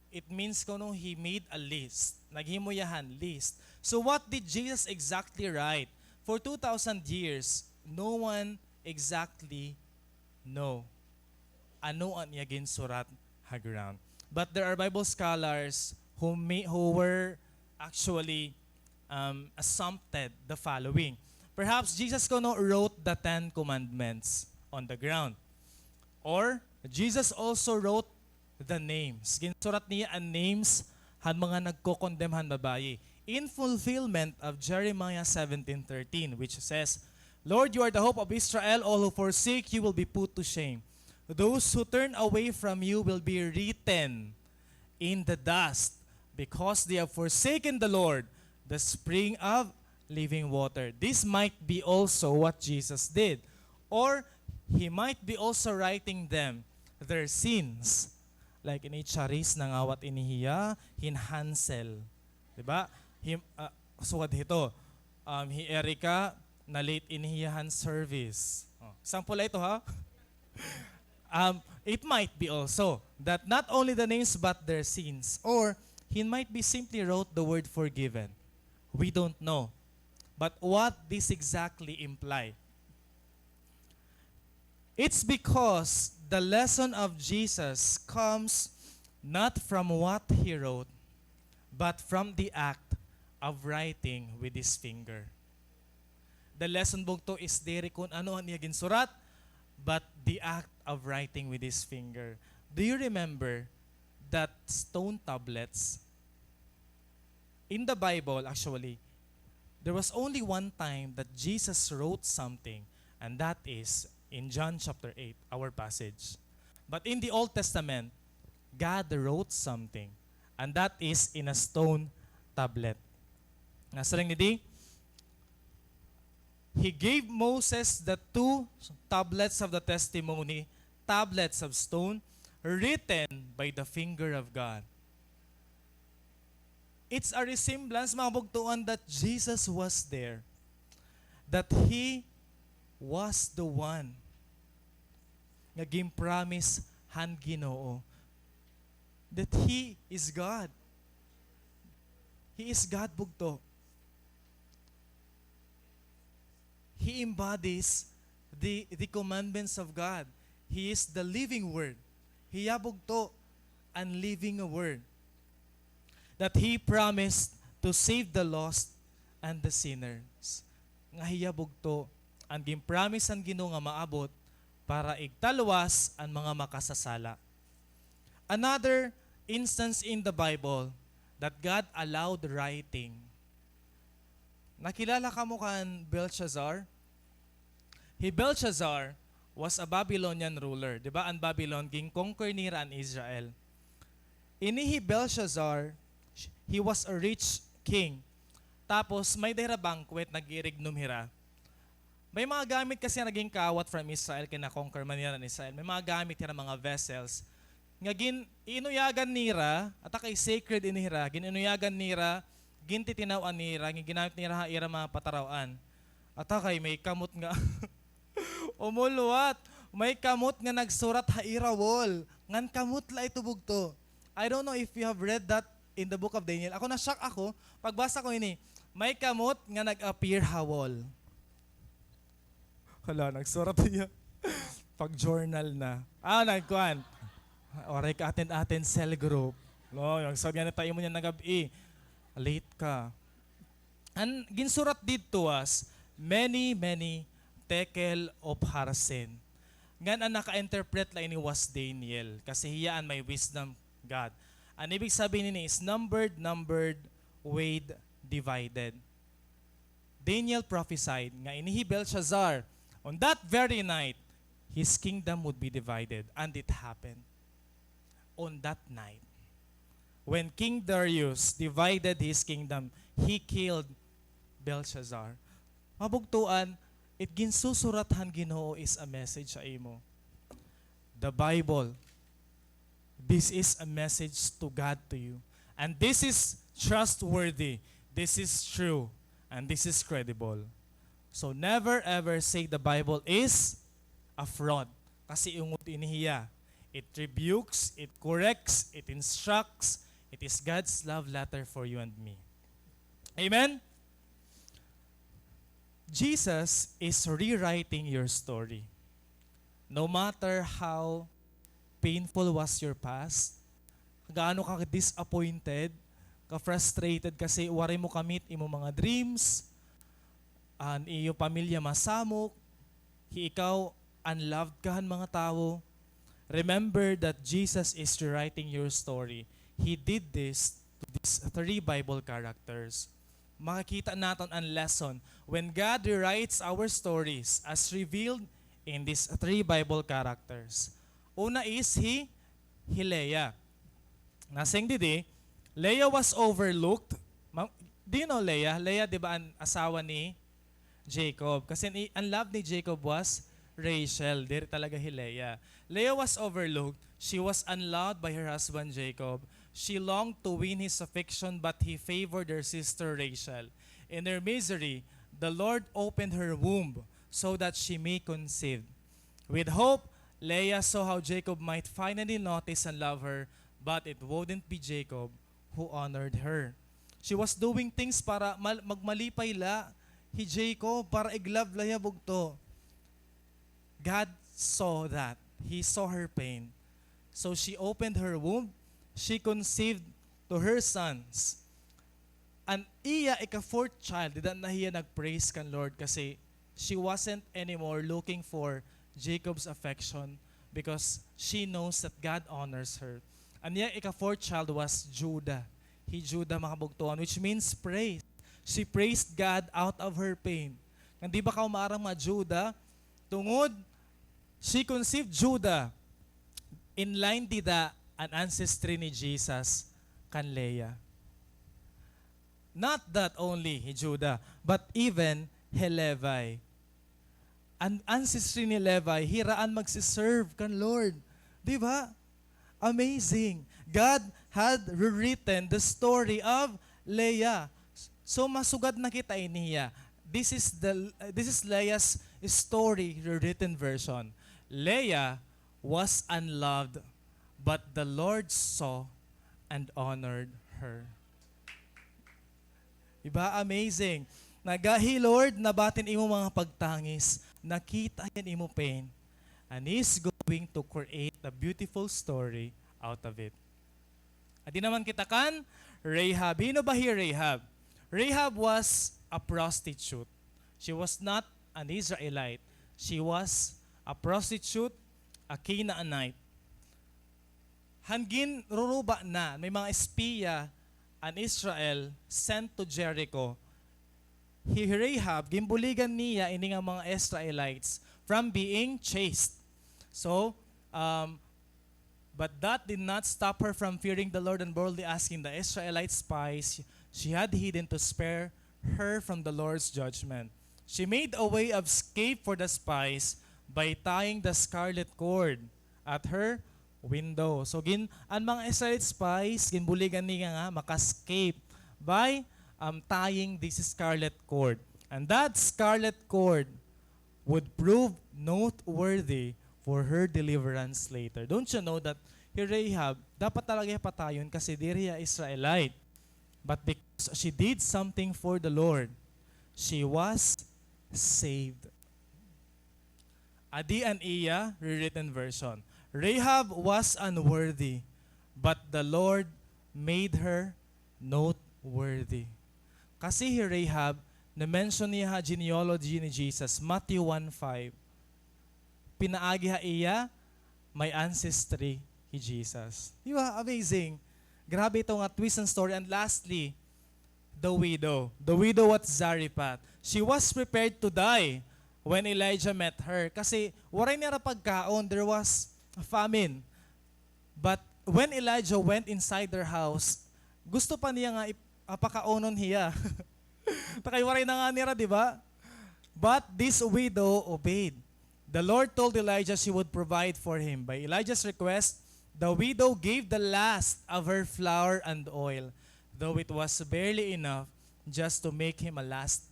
it means kuno he made a list. Naghimo hiya hin list. So what did Jesus exactly write? For two thousand years, no one exactly know ano an iya ginsurat ha ground. But there are Bible scholars who may, who were actually, um, assumpted the following. Perhaps Jesus kuno wrote the Ten Commandments on the ground. Or Jesus also wrote the names. Ginsurat niya an names han mga nagko-condemn han babayi. In fulfillment of Jeremiah seventeen thirteen, which says, "Lord, you are the hope of Israel. All who forsake you will be put to shame. Those who turn away from you will be written in the dust, because they have forsaken the Lord, the spring of living water." This might be also what Jesus did. Or, he might be also writing them their sins. Like ini Charis, nangawat ini hiya hin Hansel. Di ba? Him-, ah, sugad hito. Um, hi Erica, na-late ini hiya han service. Oh, example la ito, ha? Um, it might be also that not only the names but their sins, or he might be simply wrote the word forgiven. We don't know. But what this exactly imply? It's because the lesson of Jesus comes not from what he wrote, but from the act of writing with his finger. The lesson bugto is diri kun ano an iya ginsurat, but the act of writing with his finger. Do you remember that stone tablets? In the Bible, actually, there was only one time that Jesus wrote something, and that is in John chapter eight, our passage. But in the Old Testament, God wrote something, and that is in a stone tablet. Nasiring didi, He gave Moses the two tablets of the testimony, tablets of stone, written by the finger of God. It's a resemblance, mga bugtuan, that Jesus was there, that He was the one nga ginpromise han Ginoo, that He is God. He is God, bugto. He embodies the, the commandments of God. He is the living word. Hiya bugto an living word. That he promised to save the lost and the sinners. Nga hiya bugto an ginpromise han Ginoo nga maabot para igtalwas an mga makasasala. Another instance in the Bible that God allowed writing. Nakilala kamo kan Belshazzar? Hi Belshazzar was a Babylonian ruler. Di ba, an Babylon, gin-conquer nira an Israel. Ini hi Belshazzar, he was a rich king. Tapos, may-ada hira banquet, nag-iirignum hira. May mga gamit kasi nga naging kawat from Israel, kay na-conquer man nira an Israel. May mga gamit hira, mga vessels. Nga gin-, iinuyagan nira, ata kay sacred ini hira, gin-inuyagan nira, gintitinaw-an nira, nga ginamit nira ha ira mga pataraw-an. Ata kay may kamot nga, umulwat, may kamot nga nagsurat ha ira wall. Ngan kamot la ito bugto. I don't know if you have read that in the book of Daniel. Ako, na-shock ako, pagbasa ko ini, may kamot nga nag-appear ha wall. Hala, nagsurat hiya. Pag-journal na. Ah, nagkuan. Waray ka attend-attend cell group. No, nagsabi nga na tayo mo niya nagab-i. Late ka. An ginsurat didto was, many, many tekel upharsin. Ngan an naka-interpret la ini was Daniel, kasi hiya an may wisdom God. An ibig sabihin nini is numbered, numbered, weighed, divided. Daniel prophesied nga ini hi Belshazzar, on that very night, his kingdom would be divided. And it happened. On that night, when King Darius divided his kingdom, he killed Belshazzar. Mabugtuan, it ginsusurat han Ginoo is a message ha imo. The Bible, this is a message to God to you. And this is trustworthy, this is true, and this is credible. So never ever say the Bible is a fraud. Kasi ungod ini hiya, it rebukes, it corrects, it instructs. It is God's love letter for you and me. Amen? Jesus is rewriting your story. No matter how painful was your past, gaano ka disappointed, ka-frustrated kasi waray mo ka-meet imo mga dreams, an iyo pamilya masamok, hi ikaw unloved ka han mga tawo. Remember that Jesus is rewriting your story. He did this to these three Bible characters. Makikita naton an lesson when God rewrites our stories as revealed in these three Bible characters. Una is hi, hi Leah. Nasiring didi, Leah was overlooked. Ma-, do you know Leah? Leah, di ba, an asawa ni Jacob. Kasi ni, an love ni Jacob was Rachel, diri talaga hi Leah. Leah was overlooked. She was unloved by her husband Jacob. She longed to win his affection, but he favored her sister Rachel. In her misery, The Lord opened her womb so that she may conceive. With hope, Leah saw how Jacob might finally notice and love her, but it wouldn't be Jacob who honored her. She was doing things para mal-, magmalipay la hi Jacob, para i-love la hiya bugto. God saw that. He saw her pain. So she opened her womb. She conceived to her sons. An iya ika-fourth child, dida na hiya nag-praise kan Lord kasi she wasn't anymore looking for Jacob's affection because she knows that God honors her. An iya ika-fourth child was Judah. Hi Judah, mga kabugtoan, which means praise. She praised God out of her pain. Ngan di ba kaw maaram nga Judah, tungod she conceived Judah, in line dida an ancestry ni Jesus kan Leah. Not that only hi Judah, but even hi Levi. An ancestry ni Levi, hira an magsi-serve kan Lord. Di ba? Amazing. God had rewritten the story of Leah. So, masugad na kita ini hiya. This is the, this is Leah's story, rewritten version. Leah was unloved, but the Lord saw and honored her. Di ba? Amazing. Nagahi, Lord, nabati an imo mga pagtangis. Nakita hiya an imo pain. And He is going to create a beautiful story out of it. Adi naman kita kan Rahab. Hin-o ba hi Rahab? Rahab was a prostitute. She was not an Israelite. She was a prostitute, a Canaanite. Han ginruruba na, may mga espiya an Israel sent to Jericho. Hi Rahab, ginbuligan niya ini nga mga Israelites from being chaste. So, um, but that did not stop her from fearing the Lord and boldly asking the Israelite spies she had hidden to spare her from the Lord's judgment. She made a way of escape for the spies by tying the scarlet cord at her window. So, gin-, an mga Israelite spies, ginbuligan niya nga maka-escape by, um, tying this scarlet cord. And that scarlet cord would prove noteworthy for her deliverance later. Don't you know that hi Rahab, dapat talaga hiya patayon kasi diri hiya Israelite. But because she did something for the Lord, she was saved. Adi an iya rewritten version. Rahab was unworthy, but the Lord made her noteworthy. Kasi hi Rahab, na-mention niya ha genealogy ni Jesus, Matthew one five. Pinaagi ha iya, may ancestry hi Jesus. Di ba? Amazing. Grabe ito nga twist and story. And lastly, the widow. The widow at Zarephath. She was prepared to die when Elijah met her. Kasi waray nira pagkaon. There was a famine. But when Elijah went inside their house, gusto pa niya nga ip-, ah, pakaunon hiya. Ta kay waray na nga nira, di ba? But this widow obeyed. The Lord told Elijah she would provide for him. By Elijah's request, the widow gave the last of her flour and oil, though it was barely enough just to make him a last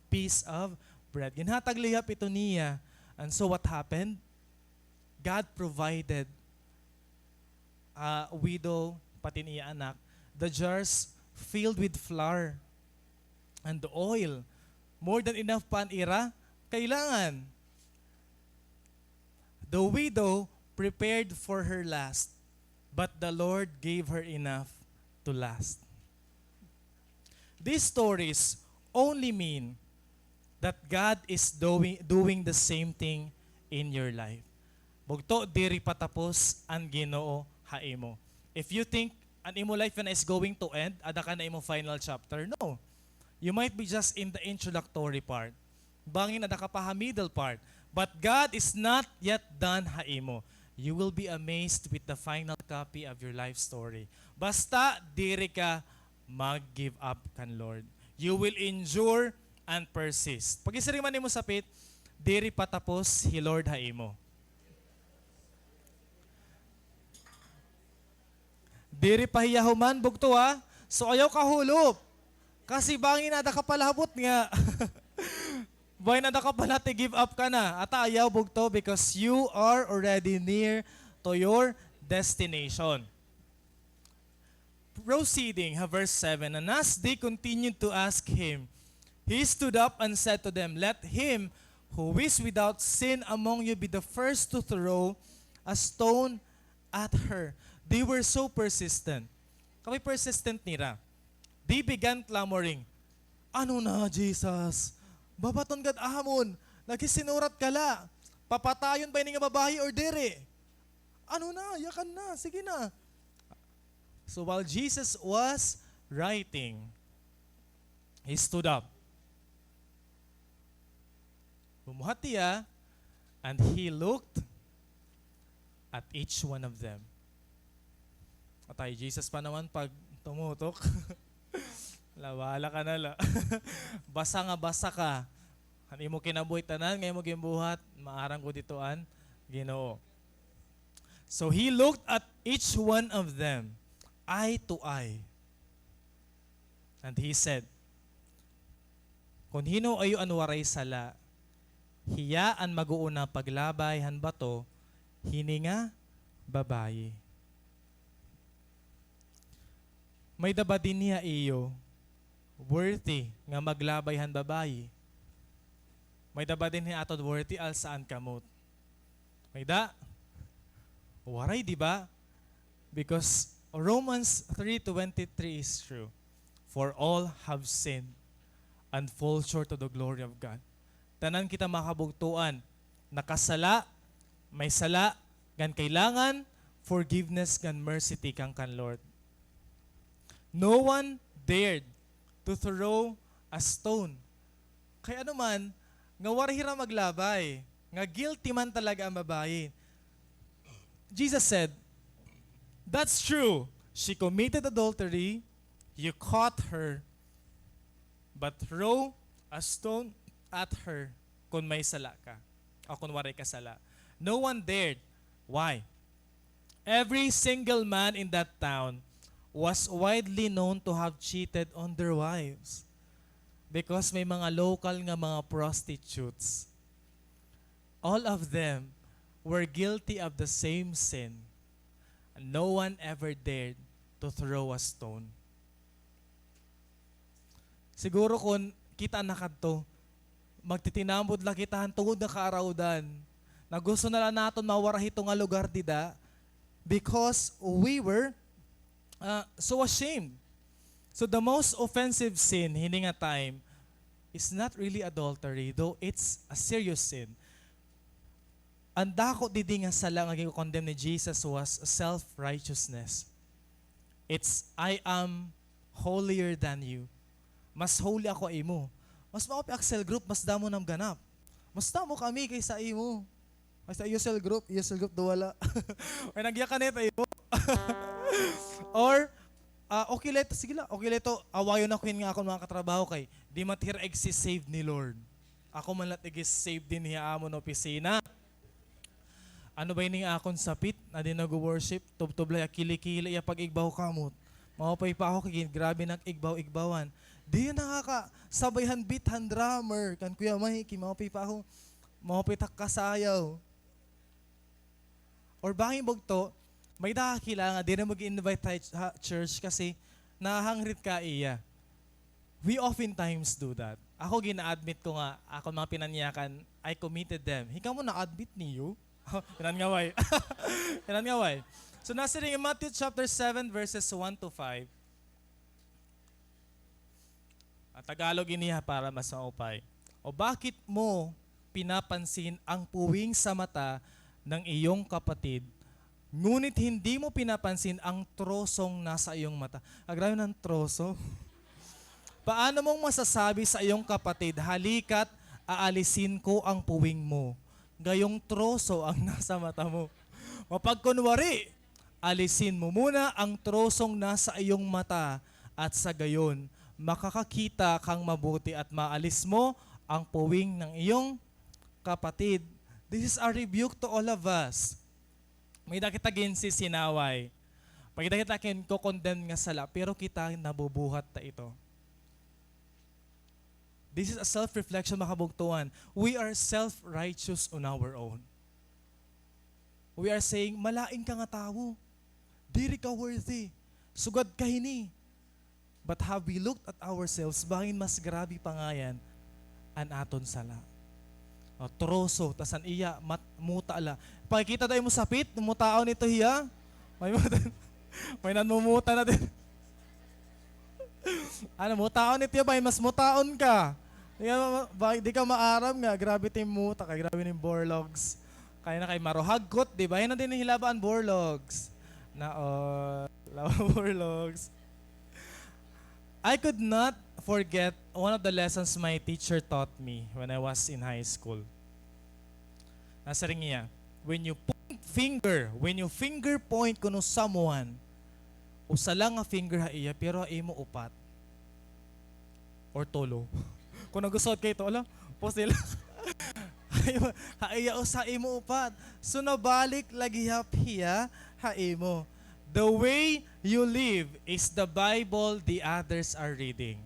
piece of bread. Ginhatag lihap ito niya. And so what happened? God provided, ah, widow, pati an iya anak, the jars filled with flour and oil, more than enough pa an ira kailangan. The widow prepared for her last, but the Lord gave her enough to last. These stories only mean that God is doing, doing the same thing in your life. Bugto, diri pa tapos an Ginoo ha imo. If you think an imo life na is going to end, ada ka na imo final chapter, no. You might be just in the introductory part. Bangin ada ka pa ha middle part. But God is not yet done ha imo. You will be amazed with the final copy of your life story. Basta diri ka mag-give up kan Lord. You will endure and persist. Pag-isiring man nimo sapit, diri pa tapos hi Lord ha imo. Diri pa hiya human, bugto, ha? So, ayaw ka hulop. Kasi bangin ada ka pa labot nga. Why na da ka pala ti give up ka na? Ata ayaw bugto because you are already near to your destination. Proceeding ha verse seven, and as they continued to ask him, he stood up and said to them, "Let him who is without sin among you be the first to throw a stone at her." They were so persistent. Kami persistent nira. They began clamoring, "Ano na, Jesus? Babaton gad amon. Lagi sinurat ka la. Papatayon ba ini nga babayi or diri? Ano na? Yakan na. Sige na." So while Jesus was writing, he stood up. Bumuhat hiya, and he looked at each one of them. Atay, Jesus pa naman pag tumutok. La, bahala ka na la. Basa nga basa ka. Han imo kinabuhi, tanan nga imo ginbuhat, maaram gud ito an Ginoo. So he looked at each one of them, eye to eye. And he said, "Kon hin-o ha iyo an waray sala, hiya an mag-uuna paglabay han bato hini nga babayi." May-ada ba dinhi ha iyo worthy nga maglabay han babayi? May-ada ba dinhi aton worthy, alsa an kamot? May-ada? Waray, di ba? Because Romans three twenty-three is true. "For all have sinned and fall short of the glory of God." Tanan kita, mga kabugtoan, nakasala, may sala, ngan kailangan forgiveness ngan mercy tikang kan Lord. No one dared to throw a stone. Kay ano man, nga waray hira maglabay, nga guilty man talaga an babayi. Jesus said, "That's true. She committed adultery. You caught her. But throw a stone at her kon may sala ka, o kon waray ka sala." No one dared. Why? Every single man in that town was widely known to have cheated on their wives, because may mga local nga mga prostitutes. All of them were guilty of the same sin, and no one ever dared to throw a stone. Siguro kon kita na kadto, magtitinamod la kita han tungod nga kaarawdan. Nga gusto na la naton mawara hito nga lugar dida because we were, uh, so ashamed. So the most offensive sin hini nga time is not really adultery, though it's a serious sin. An dako didi nga sala nga gin-condemn ni Jesus was self-righteousness. It's, "I am holier than you." Mas holy ako ha imo. Mas maupay ak cell group, mas damo nam ganap. Mas damo kami kaysa imo. Kaysa iyo cell group, iyo cell group daw wala. Ay, nagyakan ito imo. Or, ah, okay la ito, sige la, okay la ito, awayon ako hin nga akon mga katrabaho kay di man hira igsi-save ni Lord. Ako man la it igi-save dinhi ha amon opisina. Ano ba ini nga akon sapit nga dinhi nag-worship? Tubtob la iya kilikili, iya pag-igbaw kamot. Maupay pa ako kay grabe nag-igbaw-igbawan. Di nakakasabay han beat han drummer kan Kuya Mikey, maupay pa ako. Maupay ta kasayaw. Or bangin bugto, may-ada ka kakilala nga diri mo gi-invite ha, ha church kasi nahahangrit ka ha iya. We oftentimes do that. Ako, gina-admit ko nga, akon mga pinanyakan, I committed them. Hi kamo, na-admit niyo? Pinangaway. Pinangaway. So, nasiring in Matthew chapter seven, verses one to five. Ah, Tagalog ini ha, para mas maupay. O bakit mo pinapansin ang puwing sa mata ng iyong kapatid, ngunit hindi mo pinapansin ang trosong nasa iyong mata? Ah, grabe ng troso. Paano mong masasabi sa iyong kapatid, "Halika't aalisin ko ang puwing mo," gayong troso ang nasa mata mo? Mapagkunwari, alisin mo muna ang trosong nasa iyong mata, at sa gayon, makakakita kang mabuti at maalis mo ang puwing ng iyong kapatid. This is a rebuke to all of us. May-ada kita ginsisinaway. May-ada kita ginko-condemn nga sala, pero kita nabubuhat ta ito. This is a self-reflection, mga kabugtoan. We are self-righteous on our own. We are saying, "Malain ka nga tawo. Diri ka worthy. Sugad ka hini." But have we looked at ourselves? Bangin mas grabe pa ngay-an an aton sala. O, troso, tas an iya, mat-, muta la. Pakikita daw imo sapit, mutaon ito hiya. May muta, may nanmumuta na din. Ano, mutaon ito hiya, bangin mas mutaon ka. Di ka ma-, ba-, di ka maaram nga, grabe it im muta, kay grabe it im borlogs. Kay na kay maruhagkot, di ba? Hin-o dinhi hilaba an borlogs? Na, o, lawa borlogs. I could not forget one of the lessons my teacher taught me when I was in high school. Nasiring niya, when you point finger, when you finger point kuno someone, usa la nga finger ha iya, pero ha imo upat. Or tulo. Kung nagustuhan kay ito, ala, post nila. Ha iya usa, ha imo upat. So, nabalik la gihap hiya ha imo. The way you live is the Bible the others are reading.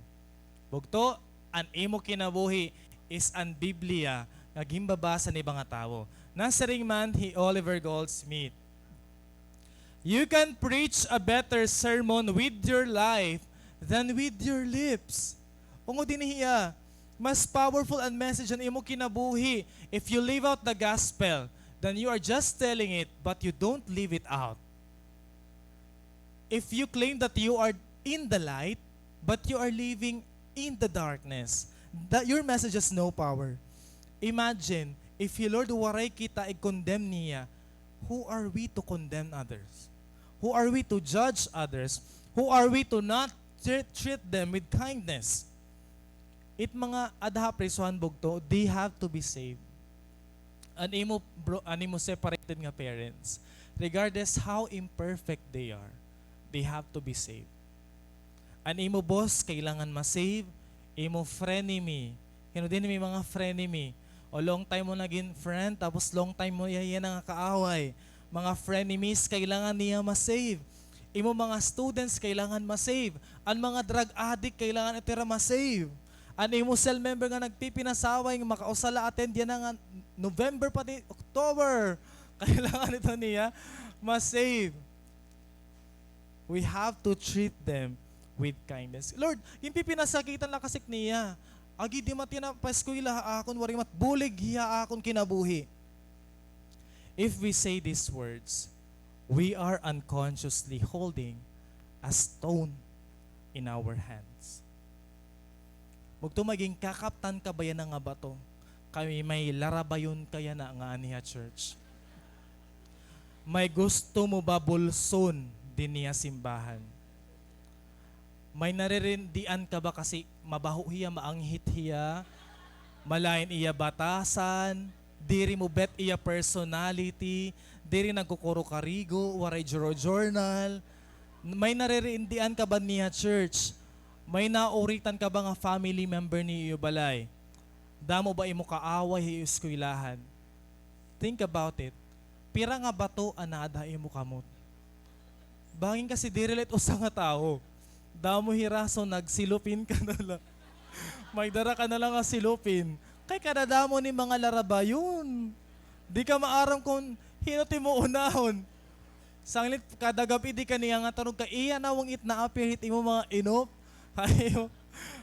Bugto, an imo kinabuhi is an Biblia nga ginbabasa ni mga tawo. Nasiring man hi Oliver Goldsmith, "You can preach a better sermon with your life than with your lips." Ungod dinhi hiya, mas powerful an message han imo kinabuhi if you live out the gospel than you are just telling it but you don't live it out. If you claim that you are in the light, but you are living in the darkness, that your message has no power. Imagine, if hi Lord waray kita i-condemn niya, who are we to condemn others? Who are we to judge others? Who are we to not treat, treat them with kindness? It mga adha ha prisohan, bugto, they have to be saved. An imo bro-, an imo separated nga parents, regardless how imperfect they are, they have to be saved. An imo boss kailangan ma-save, imo frenemy. Hin-o dinhi may mga frenemy? O long time mo nagin friend, tapos long time mo hiya, hiya na nga kaaway. Mga frenemies, kailangan niya ma-save. Imo mga students, kailangan ma-save. An mga drug addict, kailangan ito hira ma-save. An imo cell member nga nagpipinasaway, nga makausa la attend yana nga November pa di, October. Kailangan ito niya ma-save. We have to treat them with kindness. Lord, ginpipinasakitan la kasi ak niya. Agi, di man it iya napaeskwela ha akon, waray man it bulig hiya ha akon kinabuhi. If we say these words, we are unconsciously holding a stone in our hands. Bugto, may ginkakaptan ka ba yana nga bato? Kay may larabayon ka yana nga anhi ha church. May gusto mo ba bulson dinhi ha simbahan? May naririndian ka ba kasi mabaho hiya, maanghit hiya, malain iya batasan, diri mo bet iya personality, diri nagkukurukarigo, waray juro-journal. May naririndian ka ba dinhi ha church? May nauritan ka ba nga family member niyo ha iyo balay? Damo ba imo kaaway ha iyo eskwelahan? Think about it. Pira nga bato an aada ha imo kamot? Bangin kasi diri la it usa nga tawo. Damo hira, so nagsilupin ka na la. May dara ka na la nga silupin. Kay kadadamo ni mga larabayon. Di ka maaram kon hin-o it imo unahon. Sanglit kada gab-i di ka niya nga tarog kay iya nawong it na-appear hit imo mga inop. Hayo,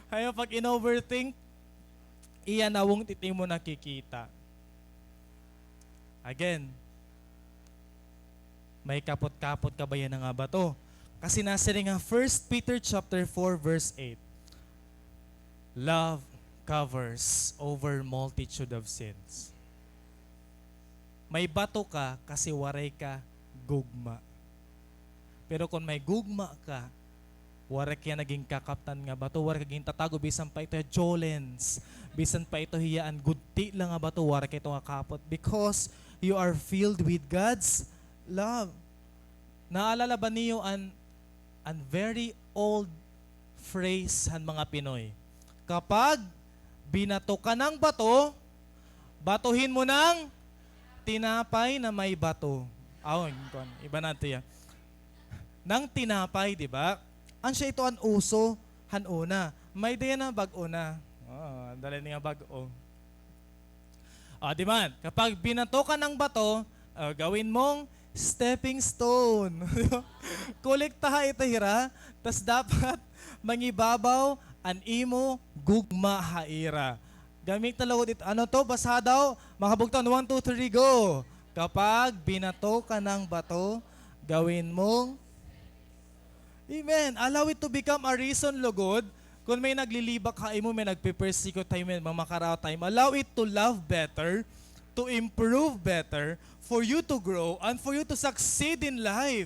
hayo pag-in-overthink, iya nawong it imo nakikita. Again, may kapot-kapot ka ba yana nga bato? Kasi nasiring ha First Peter chapter four verse eight, "Love covers over multitude of sins." May bato ka kasi waray ka gugma. Pero kon may gugma ka, waray ka yana ginkakaptan nga bato, waray ka gintatago, bisan pa ito hiya jolens, bisan pa ito hiya an gudti la nga bato, waray ka ito nga kapot, because you are filled with God's love. Naalala ba niyo an, an very old phrase han mga Pinoy? Kapag binato ka ng bato, batuhin mo ng tinapay na may bato. Aw, kuan, iba na ito hiya. Ng tinapay, di ba? Asya ito an uso han una. May-ada yana bag-o na. Oh, Dali niya bag-o. Ah, di man, kapag binato ka ng bato, ah, gawin mong stepping stone. Kolektaha ito hira, tas dapat mangibabaw an imo gugma ha ira. Gamit na lugod it, ano to, basa daw, mga kabugtoan, one, two, three, go. Kapag binato ka ng bato, gawin mong Amen. Allow it to become a reason, lugod. Kon may naglilibak ha imo, may nagpe-persecute ha imo, may makaraot ha imo, allow it to love better, to improve better, for you to grow, and for you to succeed in life.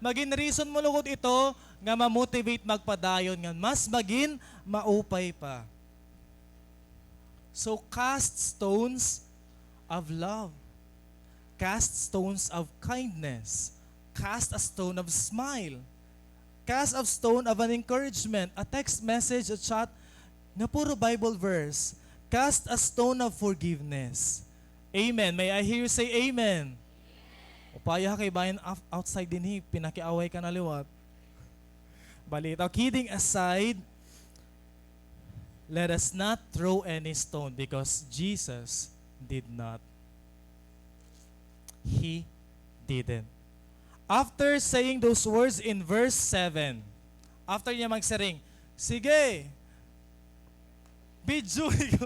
Magin reason mo, lugod, ito nga ma-motivate magpadayon nga mas magin maupay pa. So, cast stones of love. Cast stones of kindness. Cast a stone of smile. Cast a stone of an encouragement, a text message, a chat, nga puro Bible verse. Cast a stone of forgiveness. Amen. May I hear you say amen? Upaya ha kay bayan af-, outside dinhi, pinakiaway ka na liwat. Balitaw, kidding aside, let us not throw any stone because Jesus did not. He didn't. After saying those words in verse seven, after niya magsiring, "Sige, video ko."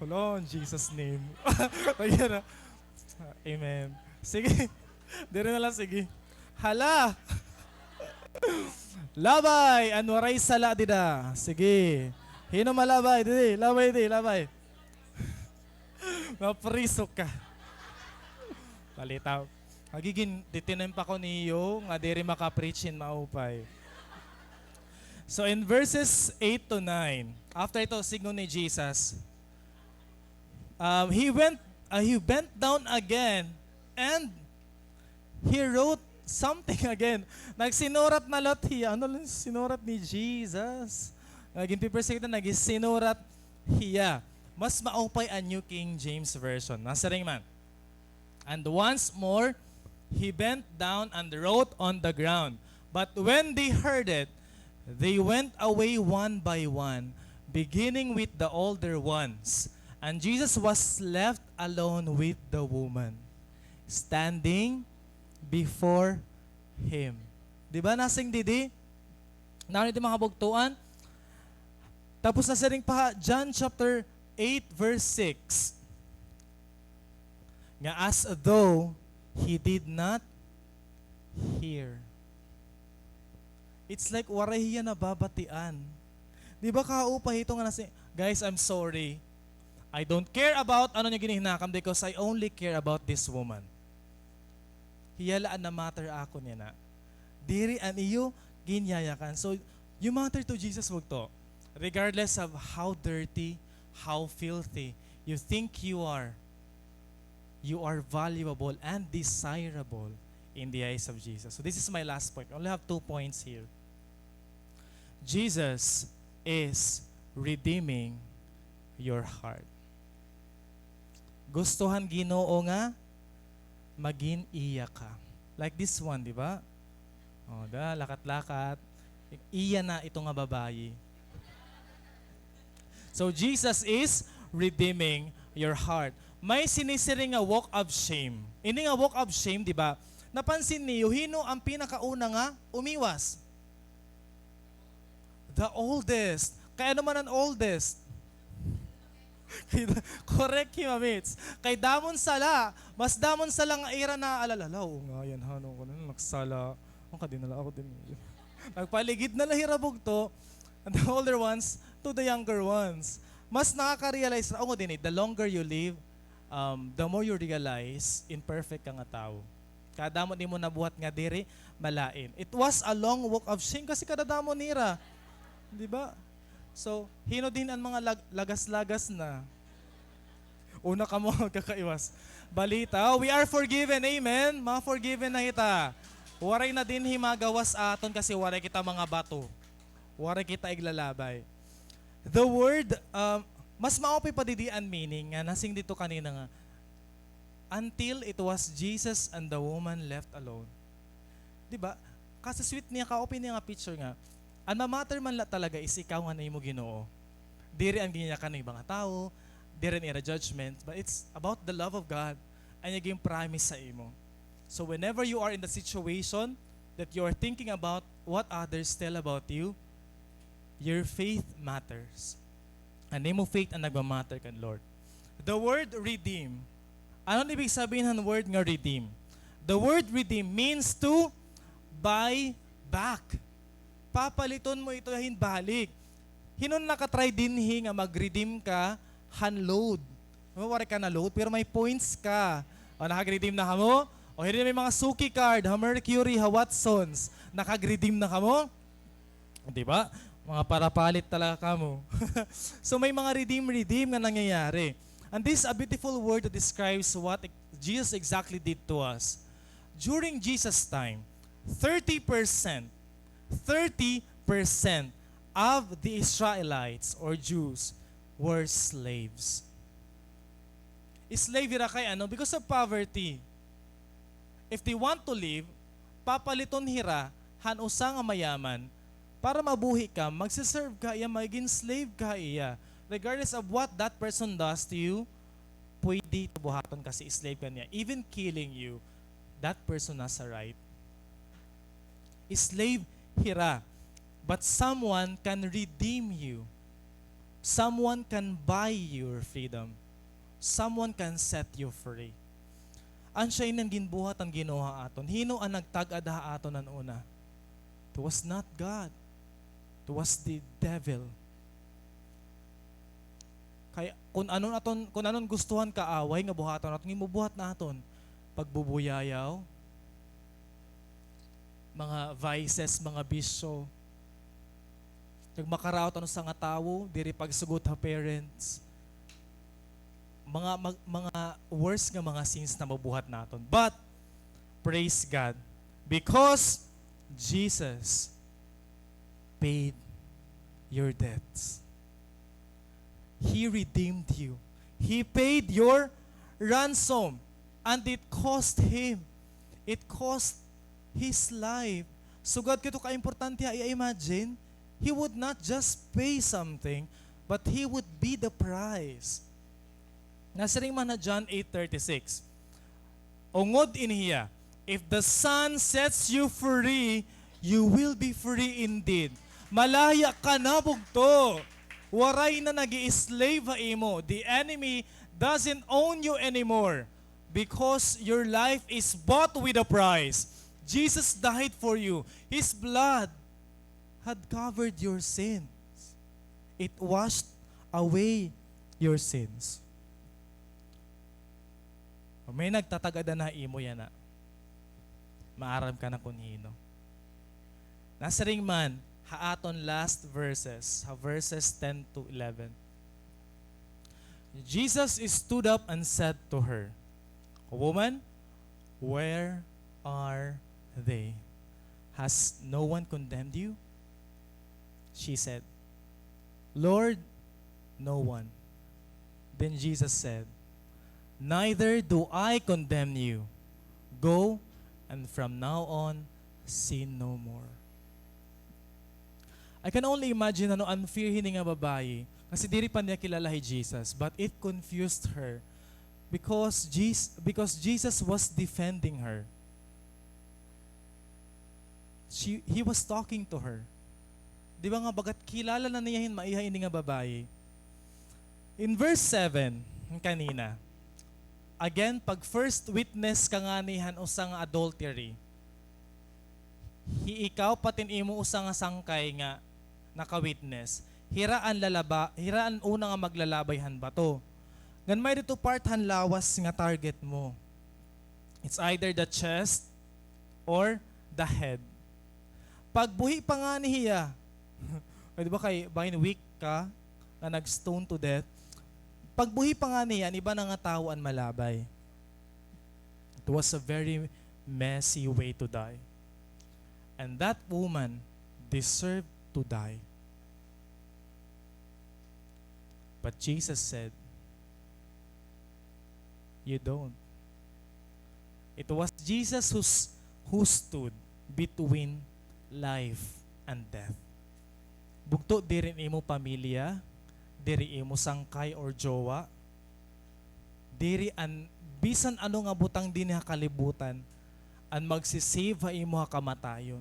Hala, in Jesus' name. Ayan na. Amen. Sige. Diri na lang, sige. Hala! Labay! An waray sala dida. Sige. Hin-o malabay? Didi, labay, di, labay. Mapriso ka. Balitaw. Magigin, titinem pa ko niyo nga diri maka-preach hin maupay. So in verses eight to nine, after ito, sidngon ni Jesus, Um, he went, uh, he bent down again and he wrote something again. Nagsinurat na liwat hiya. Ano lang sinurat ni Jesus? Nga ginpipersecute na, nagsinurat hiya. Mas maupay an New King James Version. Nasiring man. And once more, he bent down and wrote on the ground. But when they heard it, they went away one by one, beginning with the older ones. And Jesus was left alone with the woman, standing before him. Di ba, nasiring didi? Nano ito, mga kabugtoan? Tapos nasiring pa ha John chapter eight verse six, nga as though he did not hear. It's like waray hiya nababatian. Di ba kaupay hito nga nasi-, "Guys, I'm sorry. I don't care about ano niyo ginhinakam because I only care about this woman." Hiya la an na-matter ha akon yana. Diri an iyo ginyayakan. So, you matter to Jesus, bugto. Regardless of how dirty, how filthy you think you are, you are valuable and desirable in the eyes of Jesus. So, this is my last point. I only have two points here. Jesus is redeeming your heart. Gusto han Ginoo nga magin iya ka. Like this one, di ba? O, da, lakat-lakat. Iya na ito nga babayi. So, Jesus is redeeming your heart. May sinisiring nga walk of shame. Ini nga walk of shame, di ba? Napansin niyo, hin-o an pinakauna nga umiwas? The oldest. Kay ano man an oldest? Kay da-, correct, Hima Mits. Kay damo hin sala, mas damo hin sala nga ira naalala. Hala, oo nga, yana, ano, ako na nagsala. Ang kadi na la ako din. Nagpaligid na la hira bugto. And the older ones to the younger ones. Mas nakaka-realize ra, ako din eh, the longer you live, um, the more you realize, imperfect ka nga tawo. Kadamo nimo nabuhat nga diri malain. It was a long walk of shame kasi kadadamo nira. Di ba? So, hin-o din an mga lag-, lagas-lagas na? Una kamo kakaiwas. Balitaw, we are forgiven. Amen? Mga forgiven na kita. Waray na dinhi magawas aton kasi waray kita mga bato. Waray kita iglalabay. The word, um, mas maupay pa didi an meaning nga nasiring didto kanina nga, "Until it was Jesus and the woman left alone." Di ba? Kasi sweet niya, kaupay niya nga picture nga, An ma-matter man la talaga is ikaw ngan imo Ginoo. Diri an ginyakan ng mga tawo, diri an ira judgment, but it's about the love of God, an iya gin-promise sa imo. So whenever you are in the situation that you are thinking about what others tell about you, your faith matters. An imo faith an nagma-matter kan Lord. The word redeem. Ano an ibig sabihin han word nga redeem? The word redeem means to buy back. Papaliton mo ito hin balik. Hin-o an naka-try dinhi nga mag-redeem ka han load? Waray ka na-load, pero may points ka. O, naka-redeem na kamo? O, hini may mga Suki card, ha Mercury, ha Watsons. Naka-redeem na kamo? Di ba? Mga parapalit talaga kamo. So, may mga redeem, redeem nga nangyayari. And this is a beautiful word that describes what ex-, Jesus exactly did to us. During Jesus' time, thirty percent, thirty percent of the Israelites or Jews were slaves. Slave hira kay ano? Because of poverty. If they want to live, papaliton hira han usa nga mayaman para mabuhi ka, magse-serve ka ha iya, magigin slave ka ha iya. Regardless of what that person does to you, pwede ito buhaton ka, slave ka niya. Even killing you, that person has a right. Slave hira. But someone can redeem you. Someone can buy your freedom. Someone can set you free. Asya ini an ginbuhat han Ginoo ha aton. Hin-o an nagtag-ad ha aton han una? It was not God. It was the devil. Kay kun ano an aton, kun ano an gusto han kaaway nga buhaton naton, ginbubuhat naton. Pagbubuyayaw, mga vices, mga bisyo. Nagmakaraot an usa nga tawo, diri pagsugot ha parents. Mga, mag-, mga worse nga mga sins na mabuhat naton. But, praise God, because Jesus paid your debts. He redeemed you. He paid your ransom. And it cost him. It cost his life. Sugad kay ito kaimportante ha iya, imagine, he would not just pay something, but he would be the price. Nasiring man ha John eight thirty-six, ungod ini hiya, "If the Son sets you free, you will be free indeed." Malaya ka na bugto. Waray na nag-i-slave ha imo. The enemy doesn't own you anymore because your life is bought with a price. Jesus died for you. His blood had covered your sins. It washed away your sins. May nagtatag-ad na ha imo yana. Maaram ka na kun hin-o. Nasiring man ha aton last verses, ha verses ten to eleven. Jesus stood up and said to her, "Woman, where are they? Has no one condemned you?" She said, "Lord, no one." Then Jesus said, "Neither do I condemn you. Go, and from now on, sin no more." I can only imagine ano an fear hini nga babayi, kasi diri pa niya kilala hi Jesus, but it confused her because Jes-, because Jesus was defending her. She, he was talking to her. Di ba nga, bagat kilala na niya hin maiha ini nga babayi. In verse seven, kanina, again, pag first witness ka ngani han usa nga adultery, hi-, ikaw pati an imo usa nga sangkay nga naka-witness, hira an lalaba-, hira an una nga maglalabay han bato. Ngan may didto part han lawas nga target mo. It's either the chest or the head. Pagbuhi pa ngani hiya. O, di ba kay bangin weak ka, nga nag-stone to death. Pagbuhi pa ngani hiya, an iba na nga tawo an malabay. It was a very messy way to die. And that woman deserved to die. But Jesus said, "You don't." It was Jesus who's, who stood between life and death. Bugto, diri an imo pamilya, diri imo sangkay or jowa, diri an bisan ano nga butang dinhi ha kalibutan an magsi-save ha imo ha kamatayon.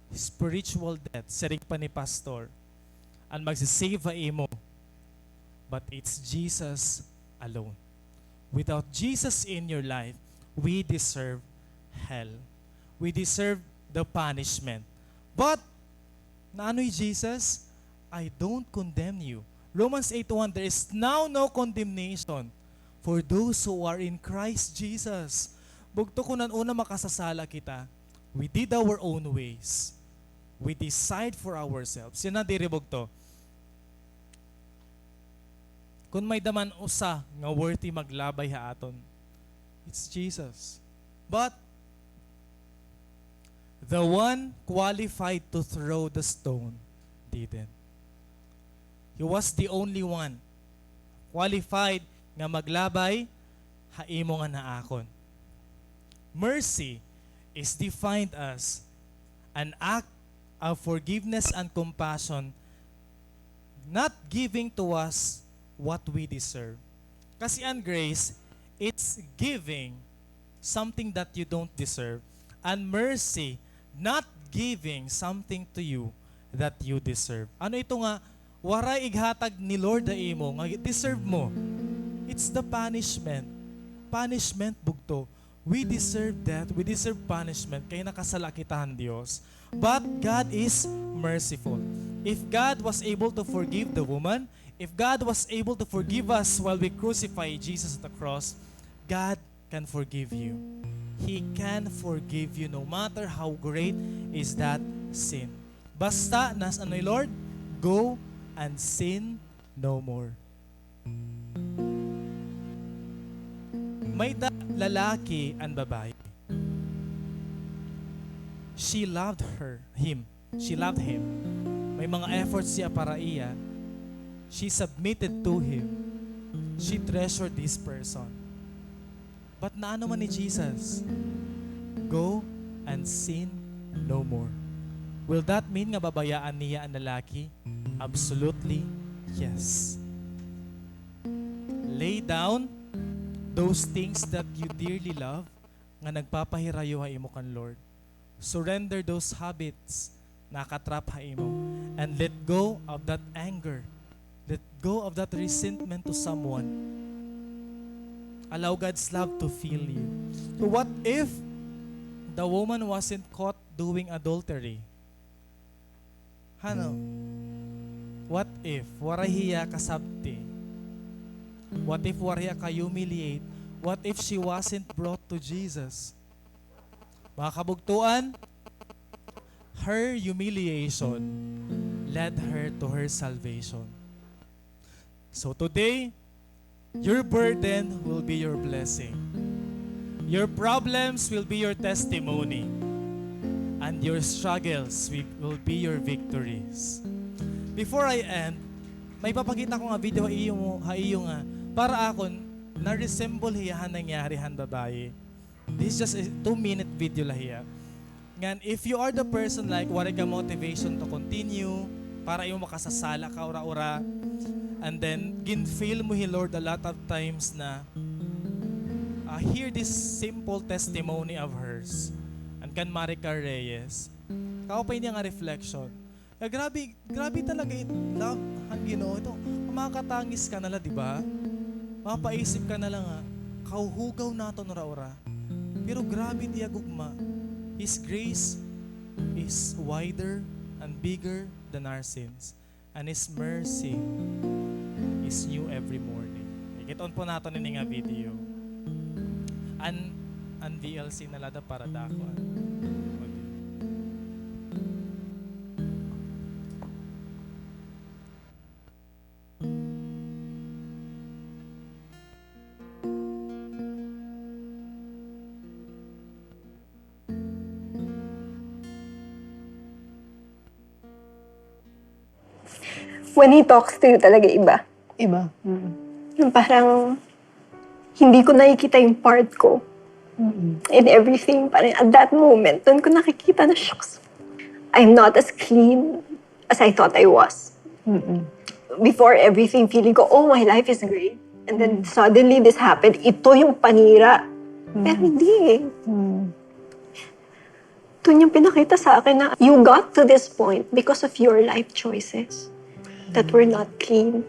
Spiritual death, siring pa ni Pastor, an magsi-save ha imo. But it's Jesus alone. Without Jesus in your life, we deserve hell. We deserve the punishment. But, naano hi Jesus? "I don't condemn you." Romans eight one, "There is now no condemnation for those who are in Christ Jesus." Bugto, kon an una makasasala kita, we did our own ways. We decide for ourselves. Yana diri, bugto. Kon may-ada man usa nga worthy maglabay ha aton, it's Jesus. But the one qualified to throw the stone didn't. He was the only one qualified nga maglabay ha imo ngan ha akon. Mercy is defined as an act of forgiveness and compassion, not giving to us what we deserve. Kasi an grace, it's giving something that you don't deserve. An mercy, not giving something to you that you deserve. Ano ito nga waray ighatag ni Lord ha imo nga deserve mo? It's the punishment. Punishment, bugto. We deserve death. We deserve punishment kay nakasala kita han Dios. But God is merciful. If God was able to forgive the woman, if God was able to forgive us while we crucify Jesus at the cross, God can forgive you. He can forgive you no matter how great is that sin. Basta, nas-, ano ni Lord? "Go and sin no more." May-ada lalaki an babaye. She loved her, him. She loved him. May mga efforts siya para iya. She submitted to him. She treasured this person. But naano man ni Jesus? "Go and sin no more." Will that mean nga babayaan niya an lalaki? Absolutely, yes. Lay down those things that you dearly love nga nagpapahirayo ha imo kan Lord. Surrender those habits naka-trap ha imo. And let go of that anger. Let go of that resentment to someone. Allow God's love to fill you. So what if the woman wasn't caught doing adultery? Hano? What if waray hiya kasabti? What if waray hiya ka-humiliate? What if she wasn't brought to Jesus? Mga kabugtuan, her humiliation led her to her salvation. So today, your burden will be your blessing. Your problems will be your testimony. And your struggles wi-, will be your victories. Before I end, may papakita ko nga video ha iyo mo, ha iyo nga, para akon, na-resemble hiya han nangyari han babaye. This is just a two-minute video la hiya. Ngan, if you are the person, like, waray ka motivation to continue, para imo makasasala ka ura-ura, and then, gin-fail mo hi Lord a lot of times na, ah, hear this simple testimony of hers, an kan Maricar Reyes. Kaupay niya nga reflection. Nga grabe, grabe talaga it love han Ginoo. Ito, makakatangis ka na la, di ba? Mapaisip ka na la nga, kahuhugaw naton ura-ura. Pero grabe it iya gugma. His grace is wider and bigger than our sins. And His mercy is new every morning. Ikit-on po naton ini nga video. An, an V L C na la daw para dako. When he talks to you talaga, iba. Iba. Mm. Yung parang hindi ko nakikita yung part ko. Mm. In everything, parang at that moment, doon ko nakikita na, shucks, I'm not as clean as I thought I was. Mm-mm. Before everything, feeling ko, "Oh, my life is great." And then suddenly this happened. Ito yung panira. Pero hindi eh. Ito yung pinakita sa akin na you got to this point because of your life choices that were not clean.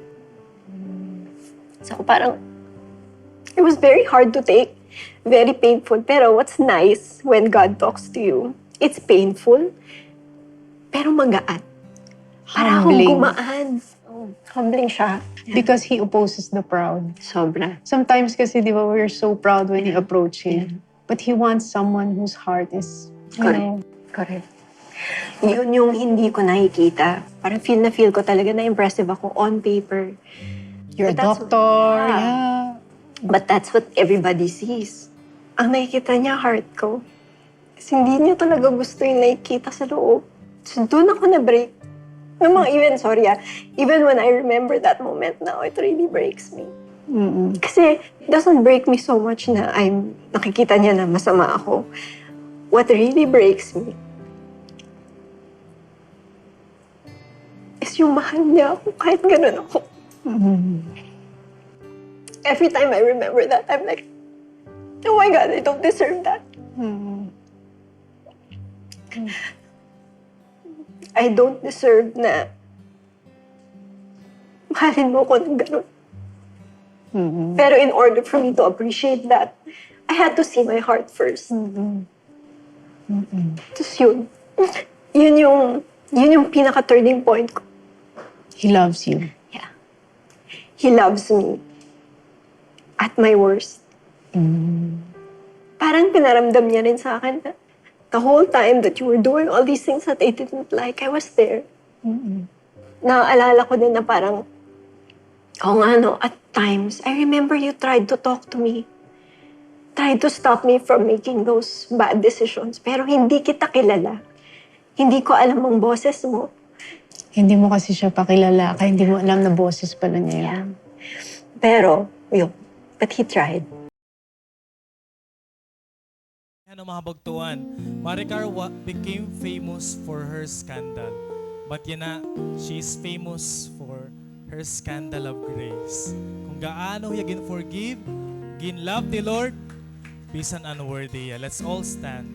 So parang, it was very hard to take, very painful. Pero what's nice when God talks to you, it's painful, pero magaan. Para akong gumaan. Oh, humbling siya. Because he opposes the proud. Sobra. Sometimes kasi, di ba, we're so proud when you approach him. But he wants someone whose heart is, you know. Correct. Yun yung hindi ko nakikita. Parang feel na feel ko talaga na impressive ako on paper. You're a doctor, yeah. But that's what everybody sees. Ang nakikita niya, heart ko. Kasi hindi niya talaga gusto yung nakikita sa loob. So, doon ako na-break. No, mga, even, sorry ah, even when I remember that moment now, it really breaks me. Kasi, it doesn't break me so much na I'm, nakikita niya na masama ako. What really breaks me is yung mahal niya ako kahit ganun ako. Every time I remember that, I'm like, "Oh my God, I don't deserve that." I don't deserve na mahalin mo ko ng ganun. Pero in order for me to appreciate that, I had to see my heart first. Tapos yun. Yun yung, yun yung pinaka-turning point ko. He loves you. Yeah. He loves me at my worst. Parang pinaramdam niya rin sa akin na the whole time that you were doing all these things that I didn't like, I was there. Naaalala ko din na parang, oo nga, no, at times, I remember you tried to talk to me. Tried to stop me from making those bad decisions. Pero hindi kita kilala. Hindi ko alam ang boses mo. Hindi mo kasi siya pakilala, kaya hindi mo alam na boses pala niya yun. Pero, yun. But he tried. Ano, mga kabugtoan, Maricar wa-, became famous for her scandal. But yana, she is famous for her scandal of grace. Kung gaano hiya gin-forgive, gin-love ni Lord, bisan unworthy hiya. Let's all stand.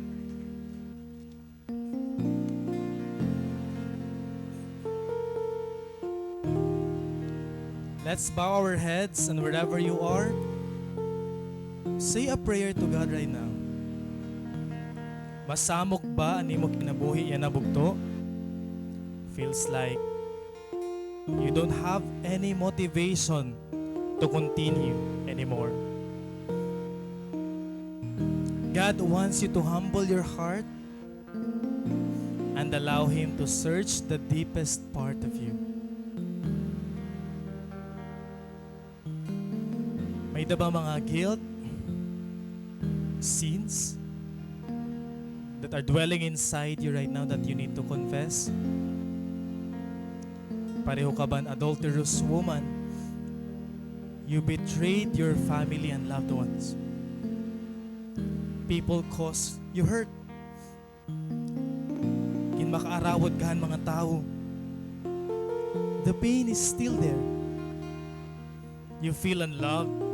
Let's bow our heads, and wherever you are, say a prayer to God right now. Masamok ba an imo kinabuhi yana, bugto? Feels like you don't have any motivation to continue anymore. God wants you to humble your heart and allow Him to search the deepest part of you. May-ada ba mga guilt, sins that are dwelling inside you right now that you need to confess? Pareho ka ba an adulterous woman? You betrayed your family and loved ones. People cause you hurt. Ginmakaarawod ka han mga tawo. The pain is still there. You feel unloved.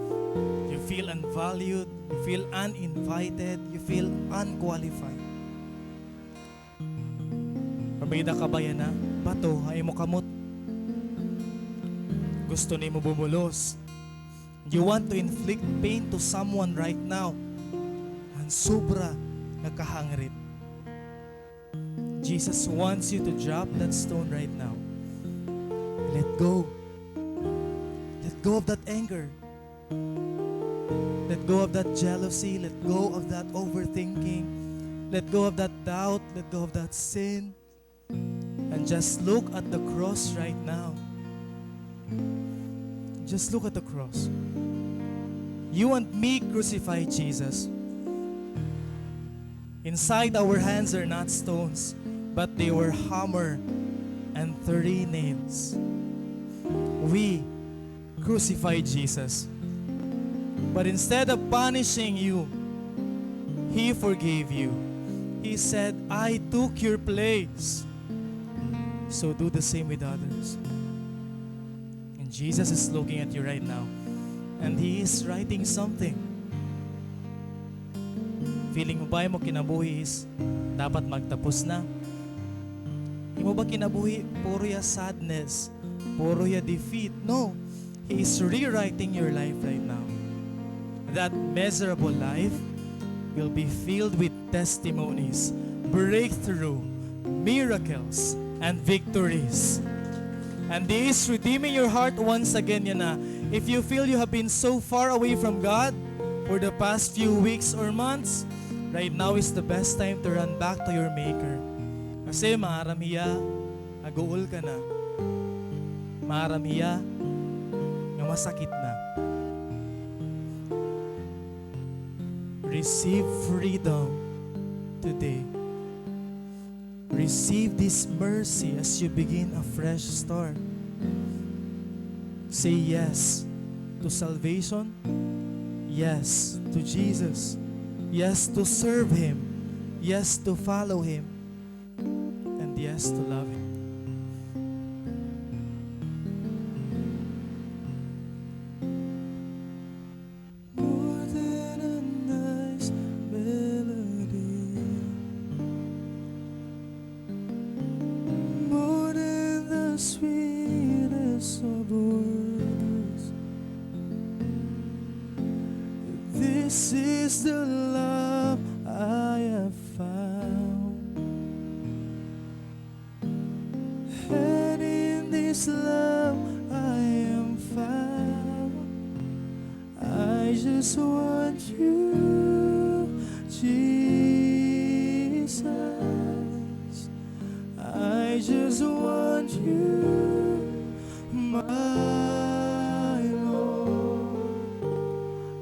You feel unvalued. You feel uninvited. You feel unqualified. Or may-ada ka ba yana bato ha imo kamot? Gusto nimo bumulos. You want to inflict pain to someone right now. An sobra nga kahangrit. Jesus wants you to drop that stone right now. Let go. Let go of that anger. Let go of that jealousy. Let go of that overthinking. Let go of that doubt. Let go of that sin. And just look at the cross right now. Just look at the cross. You and me crucified Jesus. Inside our hands are not stones, but they were hammer and three nails. We crucified Jesus. But instead of punishing you, He forgave you. He said, "I took your place." So do the same with others. And Jesus is looking at you right now. And He is writing something. Feeling mo ba imo kinabuhi is dapat magtapos na? Imo ba kinabuhi puro ya sadness, puro ya defeat? No. He is rewriting your life right now. That miserable life will be filled with testimonies, breakthrough, miracles, and victories. And He is redeeming your heart once again yana. If you feel you have been so far away from God for the past few weeks or months, right now is the best time to run back to your Maker. Kasi maaram hiya, naguol ka na. Maaram hiya nga masakit na. Receive freedom today. Receive this mercy as you begin a fresh start. Say yes to salvation. Yes to Jesus. Yes to serve Him. Yes to follow Him. And yes to love Him. More than a nice melody, more than the sweetest of words, this is the love I have found. And in this love I am found. I just want you, Jesus. I just want you, my Lord.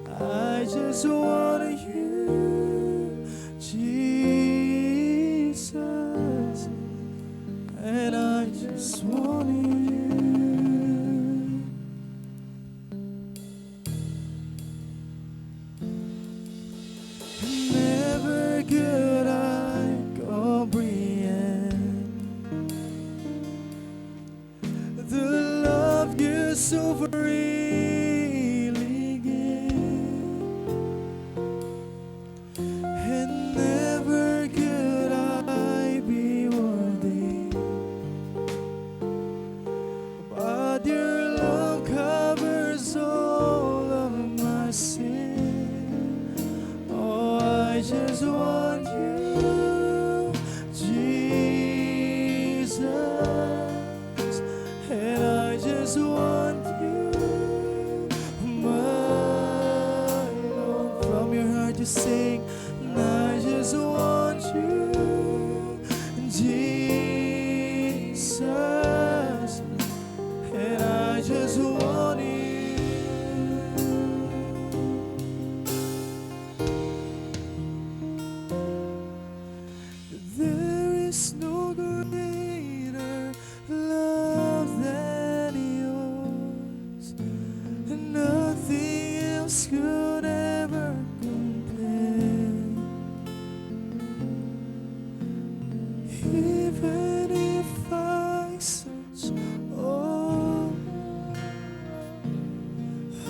I just want you, Jesus, and I just want you. Never could I comprehend the love you so freely give, and never could I be worthy, but your love covers all of my sin. Oh, I just want you, Jesus. And I just want you, my Lord. From your heart you sing, I just want you, Jesus. And I just want you. There is no greater love than yours. Nothing else could ever compare. Even if I search all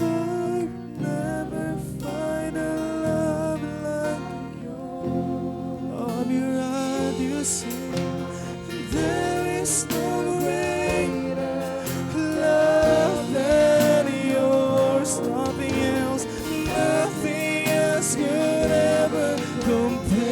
I never find a love like yours. On your heart you sing, there is no greater love than yours. Nothing else, nothing else could ever compare.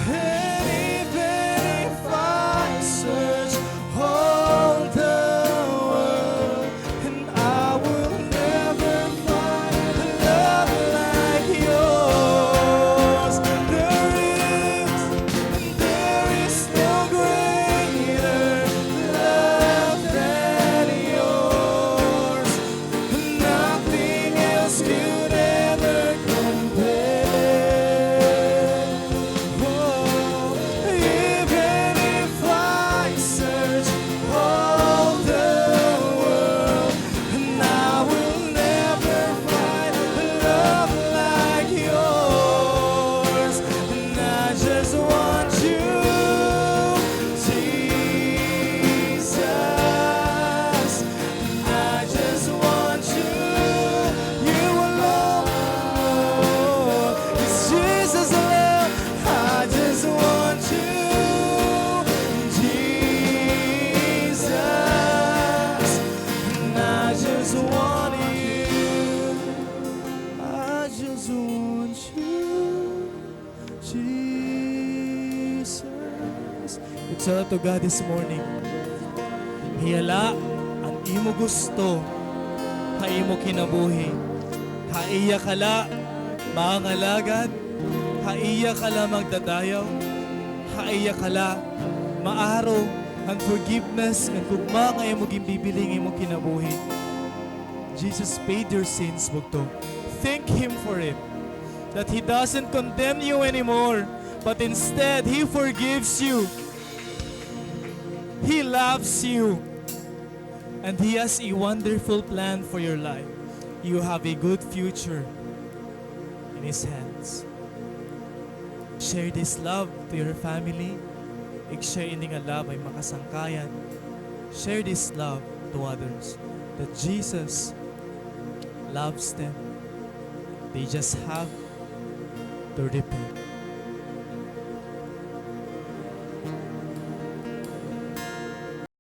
And even if I search all the world, and I will never find a love like yours. No So to God this morning, hiya la an imo gusto ha imo kinabuhi. Ha iya ka la mangalagad, ha iya ka la magdadayaw, ha iya ka la maaro han forgiveness ngan gugma nga imo ginbibiling imo kinabuhi. Jesus paid your sins, bugto. Thank Him for it. That He doesn't condemn you anymore, but instead, He forgives you. He loves you. And He has a wonderful plan for your life. You have a good future in His hands. Share this love to your family. Ig-share ini nga love ha imo kasangkayan. Share this love to others. That Jesus loves them. They just have to repent.